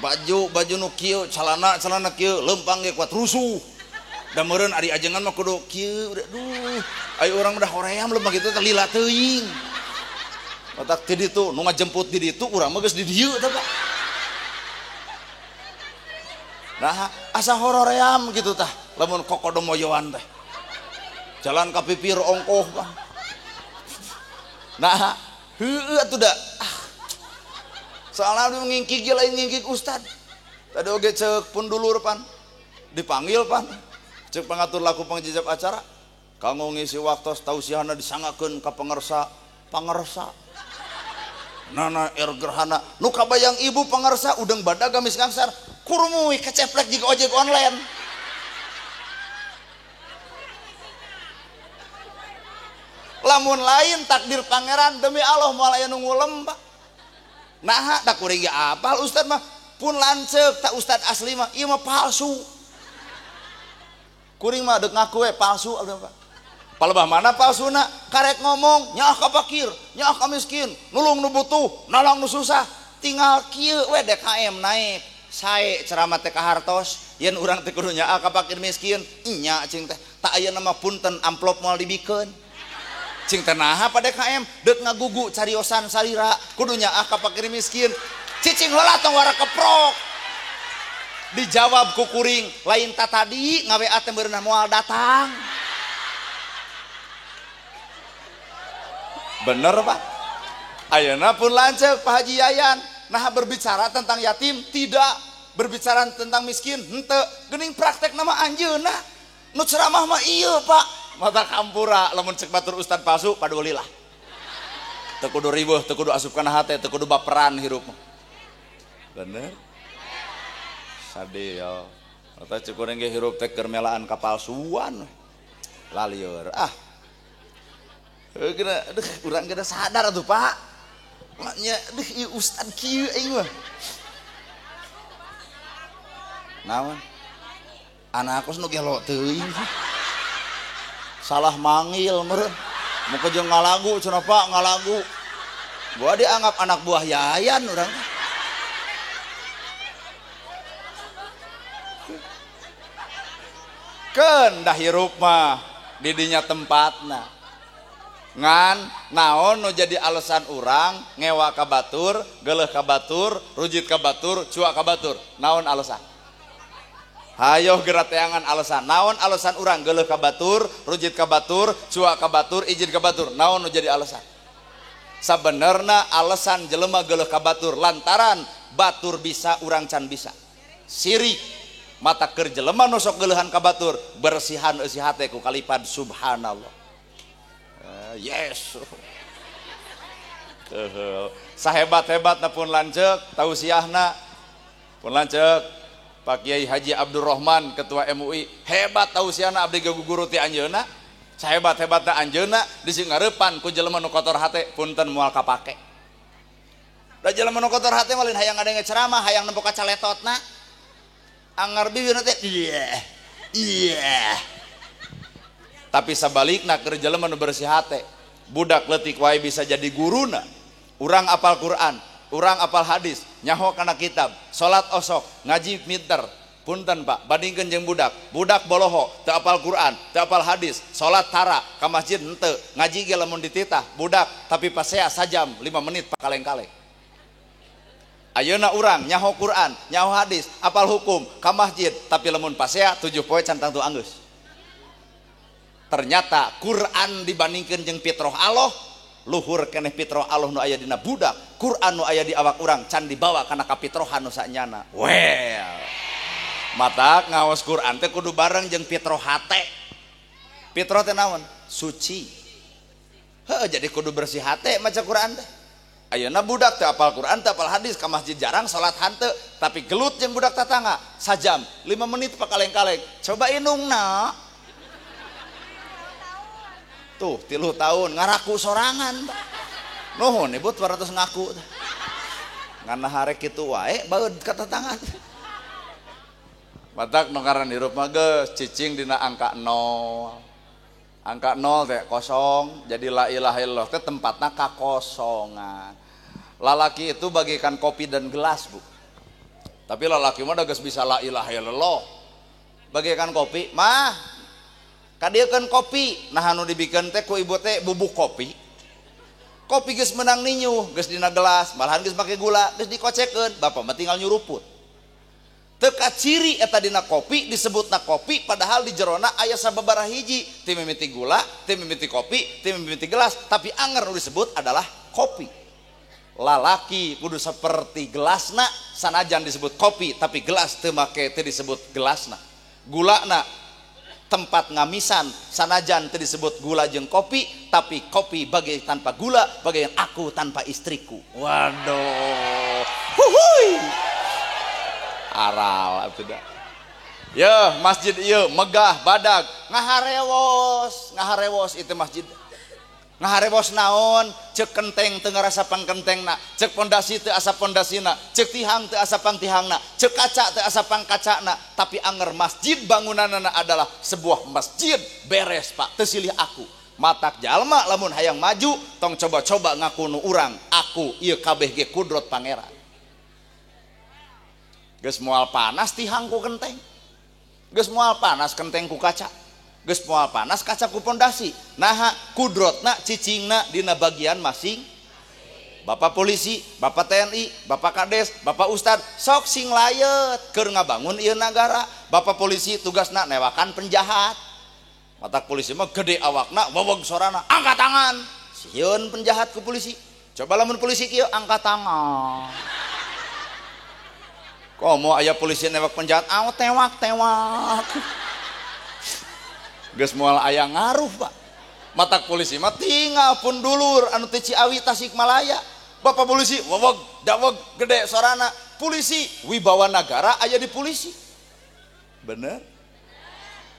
Baju nu kieu, celana kieu, lempang ge kuat rusuh. Da meureun ari ajengan mah kudu kieu, aduh. Ayo urang udah hoream lempang kitu teh lila teuing. Otak ti ditu, nu ngajemput di ditu urang mah geus di dieu teh, Pak. Nah, asa horoream gitu tah, lamun kokodomoyoan teh. Jalan ka pipir ongkoh, Bang. Nah, heueuh atuh da. Soalnya ngingkik ge lain ngingkik ustad. Tadi oge ceuk pun dulur pan. Dipanggil pan. Ceuk pangatur laku pangjejap acara. Kanggo ngisi waktos tausiahna disangakeun ka pangersa, pangersa. Nana er gerhana. Nu kabayang ibu pangersa udeng badag gamis ngangsar, kurumuy keceplek jiga ojek online. Lamun lain takdir pangeran demi Allah moal aya nu ngulem, Pak. Nah, da kuring ge apal ustad mah pun lanceuk tak ustad asli mah ieu mah palsu. Kuring mah deuk ngaku we palsu abdi Pak. Palebah mana palsuna? Karek ngomong nyaah ka fakir, nyaah ka miskin, nulung nu butuh, nolong nu susah. Tinggal kieu we DKM naik. Sae ceramah teh ka hartos, yen urang teh kudu nyaah ka fakir miskin, nya cing teh. Tak ayeuna mah punten amplop moal dibikeun. Cing teh naha pa DKM deuk ngagugu cariosan salira kudu nyaah ka fakir miskin. Cicing heula tong wara keprok. Dijawab ku kuring, lain ta tadi ngawa teh meureunah moal datang. Bener Pak. Ayeuna pun lanceuk Pak Haji Yayan. Nah berbicara tentang yatim tidak. Berbicara tentang miskin henteu, geuning praktek nama anjeunna. Nu ceramah mah ieu, Pak. Mata kampura lamun cek batur ustad palsu padulilah. Teu kudu riweuh, teu kudu asup kana hate, teu kudu baperan hirup mah. Bener? Sadeo. Mata cek urang ge hirup teh keur melaan kapalsuan. Lalieur ah. Heuh geuna aduh urang geuna sadar atuh, Pak. Nya aduh ieu ustad kieu aing mah. Naon? Anak aku nu gelo teuing. Salah manggil meureun. Muka jeung ngalagu cenah Pak, ngalagu. Gua dianggap anak buah Yayan urang. Keun dah hirup mah di dinya tempatna. Ngan naon nu jadi alasan urang ngewa ka batur, geuleuh ka batur, rujit ka batur, cuak ka batur. Naon alasan? Hayoh geura teangan alasan. Naon alasan urang geuleuh ka batur, rujit ka batur, cuak ka batur, ijin ka batur. Naon nu jadi alasan? Sabenerna alasan jelema geuleuh ka batur lantaran batur bisa urang can bisa. Sirik mata keur jelema nu sok geuleuhan ka batur, bersihan eusi hate ku kalipan subhanallah. Yes. Sahebat-hebatna pun lanceuk, tausiahna pun lanceuk. Pak Kiai Haji Abdurrahman ketua MUI hebat tausiahna abdi guru ti anjeunna. Sahebat-hebatna anjeunna disingareupan ku jelema nu kotor hate punten moal kapake. Da jelema nu kotor hate mah lain hayang ngadenge ceramah, hayang nempo ka caletotna. Anggar bibirna teh iya. Iya. Tapi sabalikna keur jelema nu bersih hate, budak leutik wae bisa jadi guruna. Urang apal Quran, urang apal hadis, nyaho kana kitab, salat osok, ngaji pinter. Punten Pak, bandingkeun jeung budak. Budak boloho, teu apal Quran, teu apal hadis, salat tara, ka masjid henteu, ngaji ge lamun dititah, budak tapi pasea sajam 5 menit pakaleng-kaleng. Ayeuna urang nyaho Quran, nyaho hadis, apal hukum, ka masjid, tapi lamun pasea 7 poe can tangtu anggeus. Ternyata Quran dibandingkeun jeung fitrah Allah, luhur keneh fitrah Allah nu aya dina budak, Quran nu aya di awak urang can dibawa kana kafitrohan nu sanyana. Well, matak ngaos Quran teh kudu bareng jeung fitrah hate. Fitrah teh naon? Suci. Heuh, jadi kudu bersih hate maca Quran teh. Ayeuna budak teh apal Quran, teh apal hadis, ka masjid jarang, salat hanteu, tapi gelut jeung budak tatangga sajam 5 menit pakaleng-kaleng. Coba indungna. Tuh, 3 tahun ngaraku sorangan. Nuhun ibu 200 ngaku. Ngan harek kitu wae baeud ka tetangga. Matak nu ngaran hirup mah geus cicing dina angka 0. Angka 0 teh kosong, jadi la ilaha illallah teh tempatna kakosongan. Lalaki itu bagaikan kopi dan gelas, Bu. Tapi lalaki mah geus bisa la ilaha illallah. Bagaikan kopi, mah kadieukeun kopi, nah anu dibikeun teh ku ibu teh bubuk kopi. Kopi geus menang ninyuh, geus dina gelas, malahan geus make gula, geus dikocekeun, bapak mah tinggal nyuruput. Teu kaciri eta dina kopi disebutna kopi padahal di jerona aya sababaraha hiji, ti mimiti gula, ti mimiti kopi, ti mimiti gelas, tapi anger nu disebut adalah kopi. Lalaki kudu seperti gelasna, sanajan disebut kopi tapi gelas teu make teu disebut gelasna. Gulana tempat ngamisan sanajan teu disebut gula jeung kopi, tapi kopi bagai tanpa gula, bagai aku tanpa istriku. Waduh. Huhuy. Aral tidak. Ya, masjid ieu megah badag, ngaharewos, ngaharewos itu masjid. Ngaharewos naon? Cek kenteng teu ngarasa pangkentengna, cek pondasi teu asa pondasina, cek tihang teu asa pangtihangna, cek kaca teu asa pangkacana, tapi anger masjid bangunanana adalah sebuah masjid beres Pak, teu silih aku. Matak jalma lamun hayang maju tong coba-coba ngaku nu urang, aku ieu kabeh ge kudrot pangeran. Geus moal panas tihang ku kenteng. Geus moal panas kenteng ku kaca. Geus moal panas kaca ku pondasi. Naha kudrotna cicingna dina bagian masing. Bapak polisi, Bapak TNI, Bapak Kades, Bapak Ustad, sok sing layet keur ngabangun ieu nagara. Bapak polisi tugasna newakan penjahat. Matak polisi mah gede awakna, weweg sorana, angkat tangan. Sieun penjahat ku polisi. Coba lamun polisi kieu angkat tangan. Komo aya polisi newak penjahat, aw tewak-tewak. Geus moal aya ngaruh, Pak. Matak polisi mah tinggal pun dulur anu teh Ciawi Tasikmalaya. Bapak polisi weweg daweg gede sorana. Polisi wibawa nagara aya di polisi. Bener?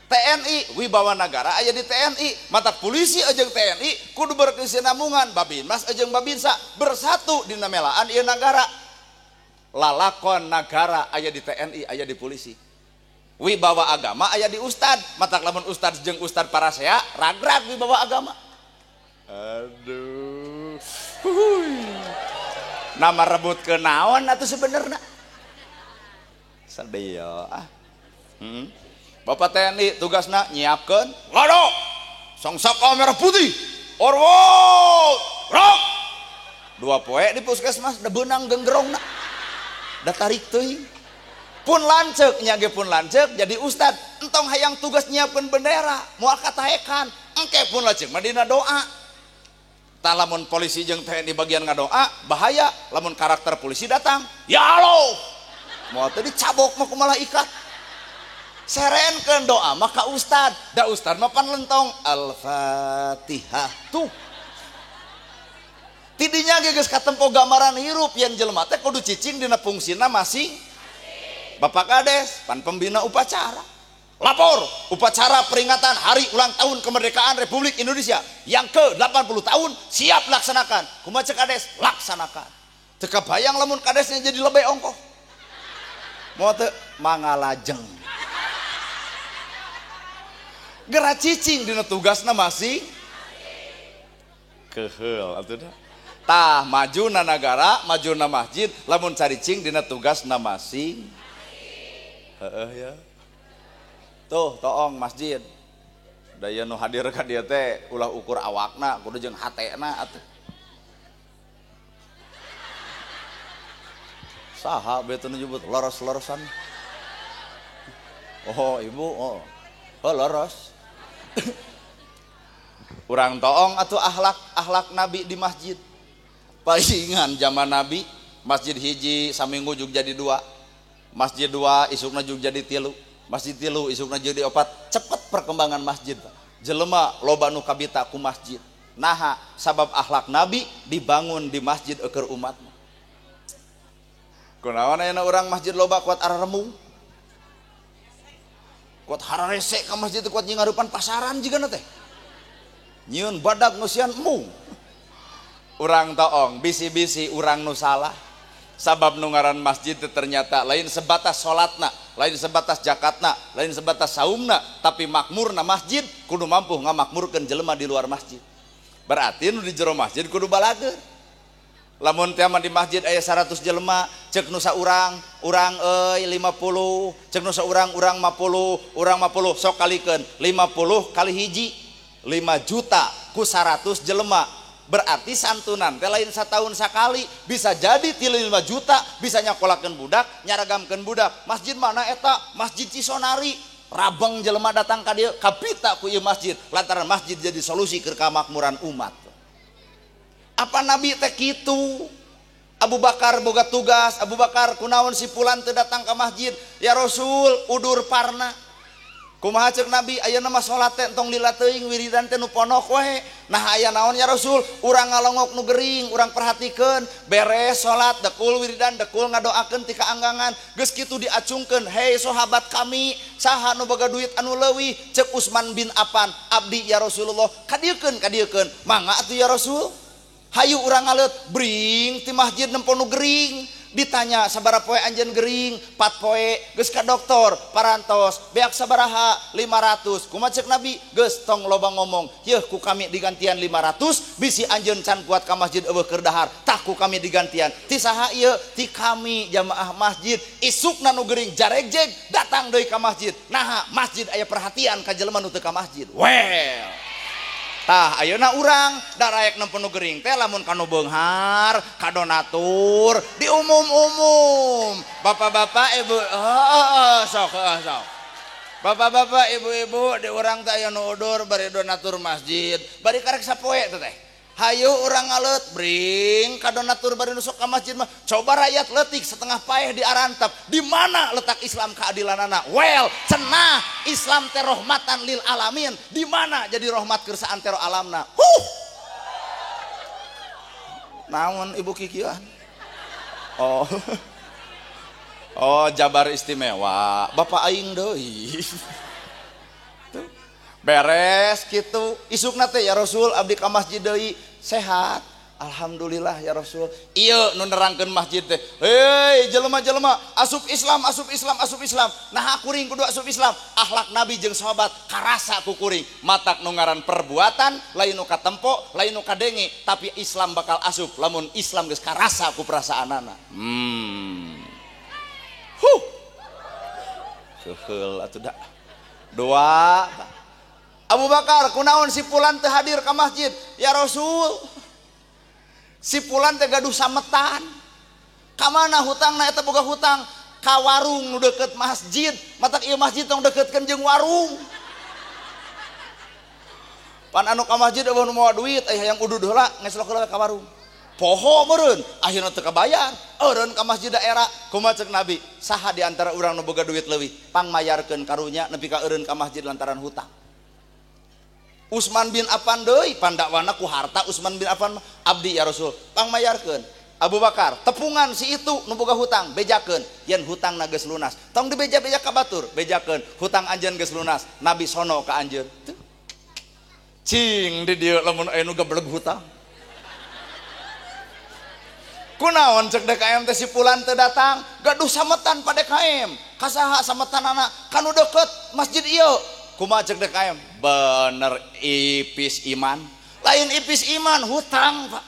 TNI wibawa nagara aya di TNI. Matak polisi jeung TNI kudu berkesinambungan, Babinmas jeung Babinsa bersatu dina melaan ieu nagara. Lalakon nagara aya di TNI, aya di polisi. Wibawa agama aya di ustad. Matak lamun ustad jeung ustad parasea ragrag wibawa agama. Aduh. Huhuy. Nama rebut ke naon atuh sebenarnya? Sedih ah. Bapak TNI tugasna nyiapkeun ngado songsaka merah putih. Orwo rok. Dua poe di puskesmas da beunang genggerongna. Da tarik teuing. Pun lanceuk nya ge pun lanceuk jadi ustad entong hayang tugas nyiapkeun bendera moal kataekan engke pun lanceuk mah dina doa. Tah lamun polisi jeung TNI bagian ngadoa bahaya lamun karakter polisi datang ya Allah moal teh dicabok mah ku malaikat. Serenkeun doa mah ka ustad da ustad mah pan lentong Al-Fatihah tuh. Tidinya ge geus katempo gambaran hirup yen jelema teh kudu cicing dina fungsina masing. Bapak Kades pan pembina upacara. Lapor upacara peringatan hari ulang tahun kemerdekaan Republik Indonesia yang ke-80 tahun siap laksanakan. Kumaha ceuk Kades? Laksanakan. Teu kabayang lamun kadesnya jadi lebih ongkoh. Moal teu mangalajeng. Geura cicing dina tugasna masing. Keheul atuh da. Tah majuna nagara, majuna masjid, lamun caricing dina tugasna masing. Heeh ya. Tuh toong masjid. Da ieu nu hadir ka dieu teh ulah ukur awakna, kudu jeung hatena atuh. Saha bae teu nyebut leres-leresan. Oh, ibu, oh. Oh, leres. Urang toong atuh akhlak Nabi di masjid. Palingan zaman Nabi, masjid hiji saminggu juga jadi dua. Masjid dua isukna juga jadi tilu. Masjid tilu isukna jadi opat. Cepet perkembangan masjid. Jelema loba nu kabita ku masjid. Naha sabab akhlak Nabi dibangun di masjid eueur umat. Kunaon ayeuna urang masjid loba kuat araremung. Kuat hararese ka masjid kuat nyingarupan pasaran jigana teh. Nyieun badag ngeusian embung. Urang toong bisi-bisi urang nu salah. Sabab nu ngaran masjid ternyata lain sebatas salatna, lain sebatas zakatna, lain sebatas saumna, tapi makmurna masjid kudu mampu ngamakmurkeun jelema di luar masjid. Berarti nu di jero masjid kudu balageur. Lamun teh di masjid aya 100 jelema, ceuk nu saurang, urang euy 50, ceuk nu saurang urang 50, urang 50 sok kalikeun 50 kali hiji 5 juta ku 100 jelema. Berarti santunan teh lain satahun sakali, bisa jadi ti 5 juta bisa nyakolakeun budak, nyaragamkeun budak. Masjid mana eta? Masjid Cisonari. Rabeng jelema datang ka dieu, kapita ku ieu masjid. Lantaran masjid jadi solusi keur kamakmuran umat. Apa Nabi teh kitu? Abu Bakar boga tugas, Abu Bakar kunaon si fulan teu datang ka masjid? Ya Rasul, udur parna. Kumaha ceuk Nabi ayeuna mah salat teh entong lila teuing wiridan teh nu ponok we. Nah aya naon ya Rasul? Urang ngalongok nu gering, urang perhatikeun, beres salat dekul wiridan dekul ngadoakeun ti kaanggangan. Geus kitu diacungkeun, "Hei sahabat kami, saha nu boga duit anu leuwih?" Ceuk Utsman bin Affan, "Abdi ya Rasulullah." Kadieukeun kadieukeun. Mangga atuh ya Rasul. Hayu urang ngaleut bring ti masjid nempo nu gering. Ditanya sabaraha poe anjeun gering? 4 poe. Geus ka dokter parantos beak sabaraha? 500. Kumaha ceuk Nabi? Geus tong loba ngomong, yeuh ku kami digantian 500 bisi anjeun can kuat ka masjid eueuh keur dahar. Tah ku kami digantian. Ti saha ieu? Ti kami jamaah masjid. Isukna nu gering jaregjeg datang deui ka masjid. Naha masjid aya perhatian ka jelema nu teu ka masjid. Well. Tah ayeuna urang daraek nempo nu gering teh lamun ka nu beunghar, ka donatur, di umum-umum. Bapak-bapak, ibu, sok sok. Bapak-bapak, ibu-ibu di urang teh aya nu udur bari donatur masjid, bari karek sapoe teh teh. Hayu urang ngaleut bring ka donatur bari nu sok ka masjid mah. Coba rakyat leutik setengah paeh di arantep. Di mana letak Islam keadilanana? Well, cenah Islam teh rahmatan lil alamin. Di mana jadi rahmat keur saantero alamna? Huh. Naon ibu kikieuan? Oh. Oh, Jabar istimewa. Bapak aing deui. Beres gitu. Isukna teh ya Rasul abdi ka masjid deui sehat. Alhamdulillah ya Rasul. Ieu nu nerangkeun masjid teh. Hei jelema-jelema asup Islam, asup Islam, asup Islam. Nah kuring kudu asup Islam. Akhlak Nabi jeung sahabat karasa ku kuring. Matak nu ngaran perbuatan lain nu katempo, lain nu kadenge, tapi Islam bakal asup lamun Islam geus karasa ku perasaanana. Huh. Keuheul atuh da. Doa Abu Bakar kunaon si fulan teu hadir ka masjid? Ya Rasul, si fulan teh gaduh sametan. Ka mana hutangna eta boga hutang? Ka warung nu deukeut masjid. Matak ieu masjid tong deuketkeun jeung warung. Pan anu ka masjid eueuh nu mawa duit, aya hayang udud heula ngeslok heula ka warung. Poho meureun, akhirna teu kabayar. Eureun ka masjid daerah, kumaha ceuk Nabi? Saha di antara urang nu boga duit leuwih? Pangmayarkeun karunya nepi ka eureun ka masjid lantaran hutang. Utsman bin Affan deui pandakwana ku harta Utsman bin Affan abdi ya Rasul pangmayarkeun. Abu Bakar tepungan si itu nu boga hutang bejakeun yen hutangna geus lunas tong dibeja-beja ka batur bejakeun hutang anjeun geus lunas Nabi sono ka anjeun. Cing di dieu lamun aya nu gebleg hutang. Kunaon cek DKM teh si fulan teu datang gaduh sametan pa DKM kasaha sametanana kanu deukeut masjid ieu. Kumaha cek DKM? Bener ipis iman. Lain ipis iman, hutang Pak.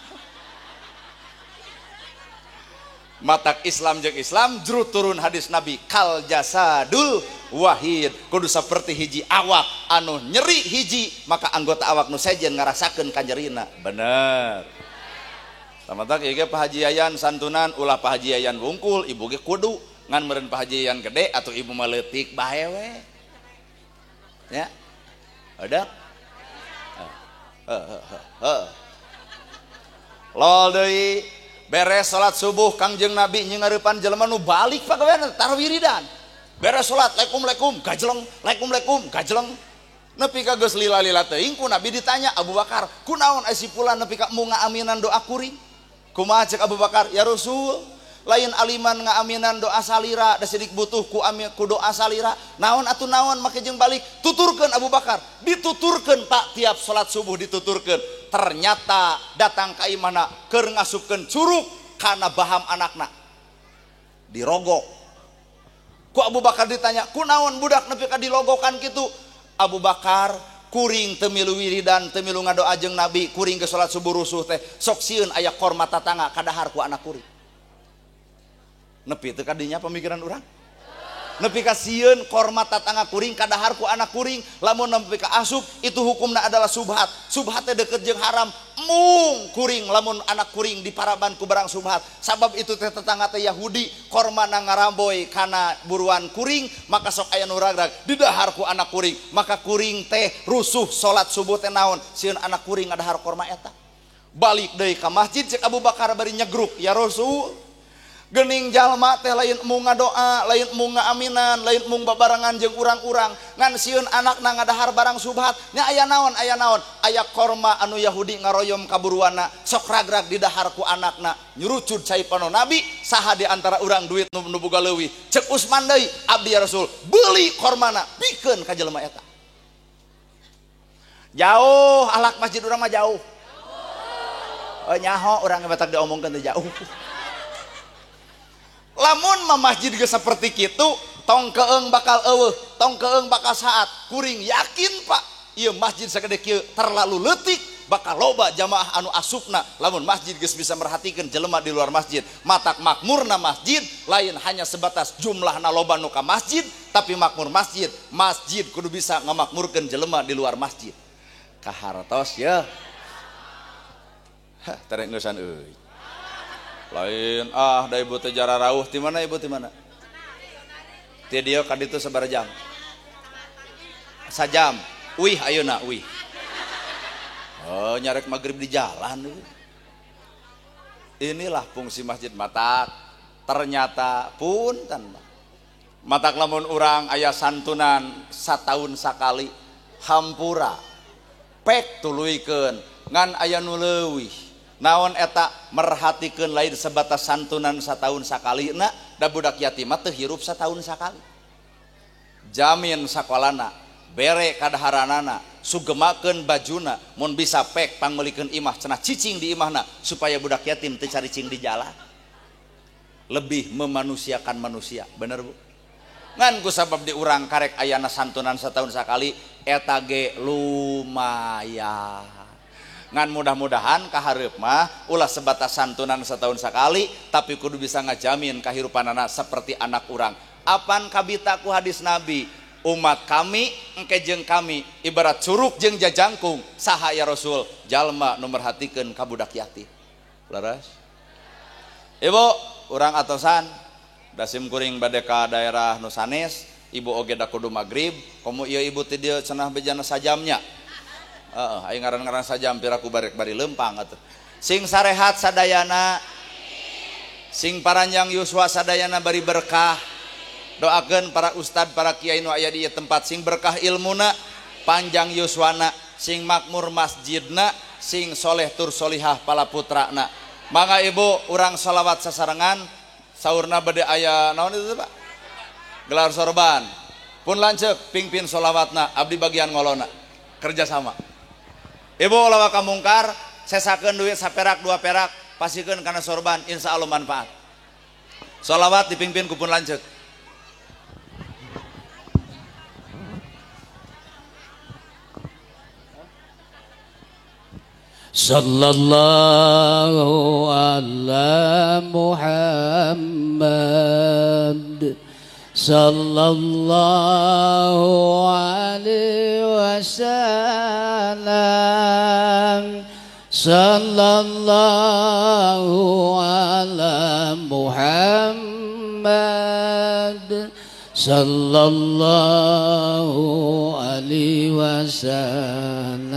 Matak Islam jeung Islam juru turun hadis Nabi kal jasadul wahid. Kudu saperti hiji awak anu nyeri hiji maka anggota awak nu sejen ngarasakeun kanyerina. Bener. Tamatak ieu ge Pak Haji Yayan santunan ulah Pak Haji Yayan wungkul ibu ge kudu ngan meureun Pak Haji Yayan gede atau ibu mah leutik bae we. Ya, ada, lol deui beres salat subuh Kangjeng Nabi nyingareupan jelema nu balik pak gawean tar wiridan beres salat lekum lekum gajleng lekum lekum gajleng nepi ka geus lila-lila teuing ku Nabi ditanya Abu Bakar kunaon ai si fulan nepi ka embung ngaaminan doa kuring kumaha ceuk Abu Bakar ya Rasul lain aliman ngaaminan doa salira da sidik butuh ku amin ku doa salira naon atuh naon make jeung balik tuturkeun Abu Bakar dituturkeun Pak tiap salat subuh dituturkeun ternyata datang ka imahna keur ngasupkeun curug kana baham anakna dirogok ku Abu Bakar ditanya kunaon budak nepi ka dilogokan kitu Abu Bakar kuring teu milu wiridan teu milu ngadoa jeung Nabi kuring ke salat subuh rusuh teh sok sieun aya korma tatangga kadahar ku anak kuring nepi teu kadinya pemikiran urang nepi ka sieun korma tatangga kuring kadahar ku anak kuring lamun nepi ka asup itu hukumna adalah subhat subhat teh deukeut jeung haram mung kuring lamun anak kuring diparaban ku barang subhat sabab itu teh tetangga teh Yahudi korma na ngaramboy kana buruan kuring maka sok aya nu ragrag didahar ku anak kuring maka kuring teh rusuh salat subuh teh naon sieun anak kuring ngadahar korma eta balik deui ka masjid cek Abu Bakar bari nyegruk ya Rasul gening jalma teh lain embung ngadoa, lain embung ngaaminan, lain embung babarengan jeung urang-urang ngan sieun anakna ngadahar barang subhat nya aya naon aya naon aya korma anu Yahudi ngaroyom ka buruanna sok ragrag didahar ku anakna nyurucud cai pano Nabi saha di antara urang duit nu boga leuwih ceuk Utsman deui abdi ya Rasul beuli kormana pikeun ka jelema eta jauh alak masjid urang mah jauh oh nyaho urang batak diomongkeun teh jauh lamun mah masjid geus saperti kitu tong keung bakal eueuh tong keung bakal saat kuring yakin Pak ieu masjid sagede kieu terlalu leutik bakal loba jamaah anu asupna lamun masjid geus bisa merhatikeun jelema di luar masjid matak makmurna masjid lain hanya sebatas jumlahna loba nu ka masjid tapi makmur masjid masjid kudu bisa ngamakmurkeun jelema di luar masjid kahartos ya hah terek ngeusan euy lain ah da ibu teh jara rauh ti mana ibu ti mana ti dieu ka ditu sabaraha jam sajam uih ayeuna uih Oh, nyarek maghrib di jalan. Inilah fungsi masjid matak. Ternyata punten matak lamun urang aya santunan sataun sakali hampura pek tuluykeun ngan aya nu leuwih. Naon eta merhatikeun lain sebatas santunan sataun sakali na da budak yatim mah teu hirup sataun sakali. Jamin sakolana, bere kadaharanana, sugemakeun bajuna, mun bisa pek pangmeulikeun imah cenah cicing di imahna supaya budak yatim teu caricing di jalan. Lebih memanusiakan manusia, bener Bu? Ngan ku sabab di urang karek ayana santunan setahun sakali eta ge lumayan. Ngan mudah-mudahan kahareup mah ulah sebatas santunan setahun sakali tapi kudu bisa ngajamin kahirupanana seperti anak urang. Apan kabita ku hadis Nabi, umat kami engke jeung kami ibarat curug jeung jajangkung. Saha ya Rasul? Jalma nu merhatikeun ka budak yatim. Leres? Ibu, urang atosan dasim kuring bade ka daerah nu sanes, ibu oge da kudu magrib, komo ieu ibu ti dieu cenah bejana sajamnya. Heeh, aya ngaran-ngaran sajam piraku barek bari leumpang atuh. Sing sarehat sadayana, sing paranjang yuswa sadayana bari berkah. Doakeun para ustad, para kiai nu aya di ieu tempat sing berkah ilmuna, panjang yuswana, sing makmur masjidna, sing soleh tur solihah pala putrana. Mangga ibu urang sholawat sasarengan, saurna bade aya naon itu Pak? Gelar sorban. Pun lanceuk pingpin sholawatna, abdi bagian ngolona. Kerjasama. Ibu ulah waka mungkar, sesakeun duit saperak dua perak, pasikeun kana sorban, insya Allah manfaat. Sholawat dipimpin ku pun lanceuk. Sallallahu ala Muhammad, sallallahu alaihi wasallam, sallallahu ala Muhammad, sallallahu alaihi wasallam.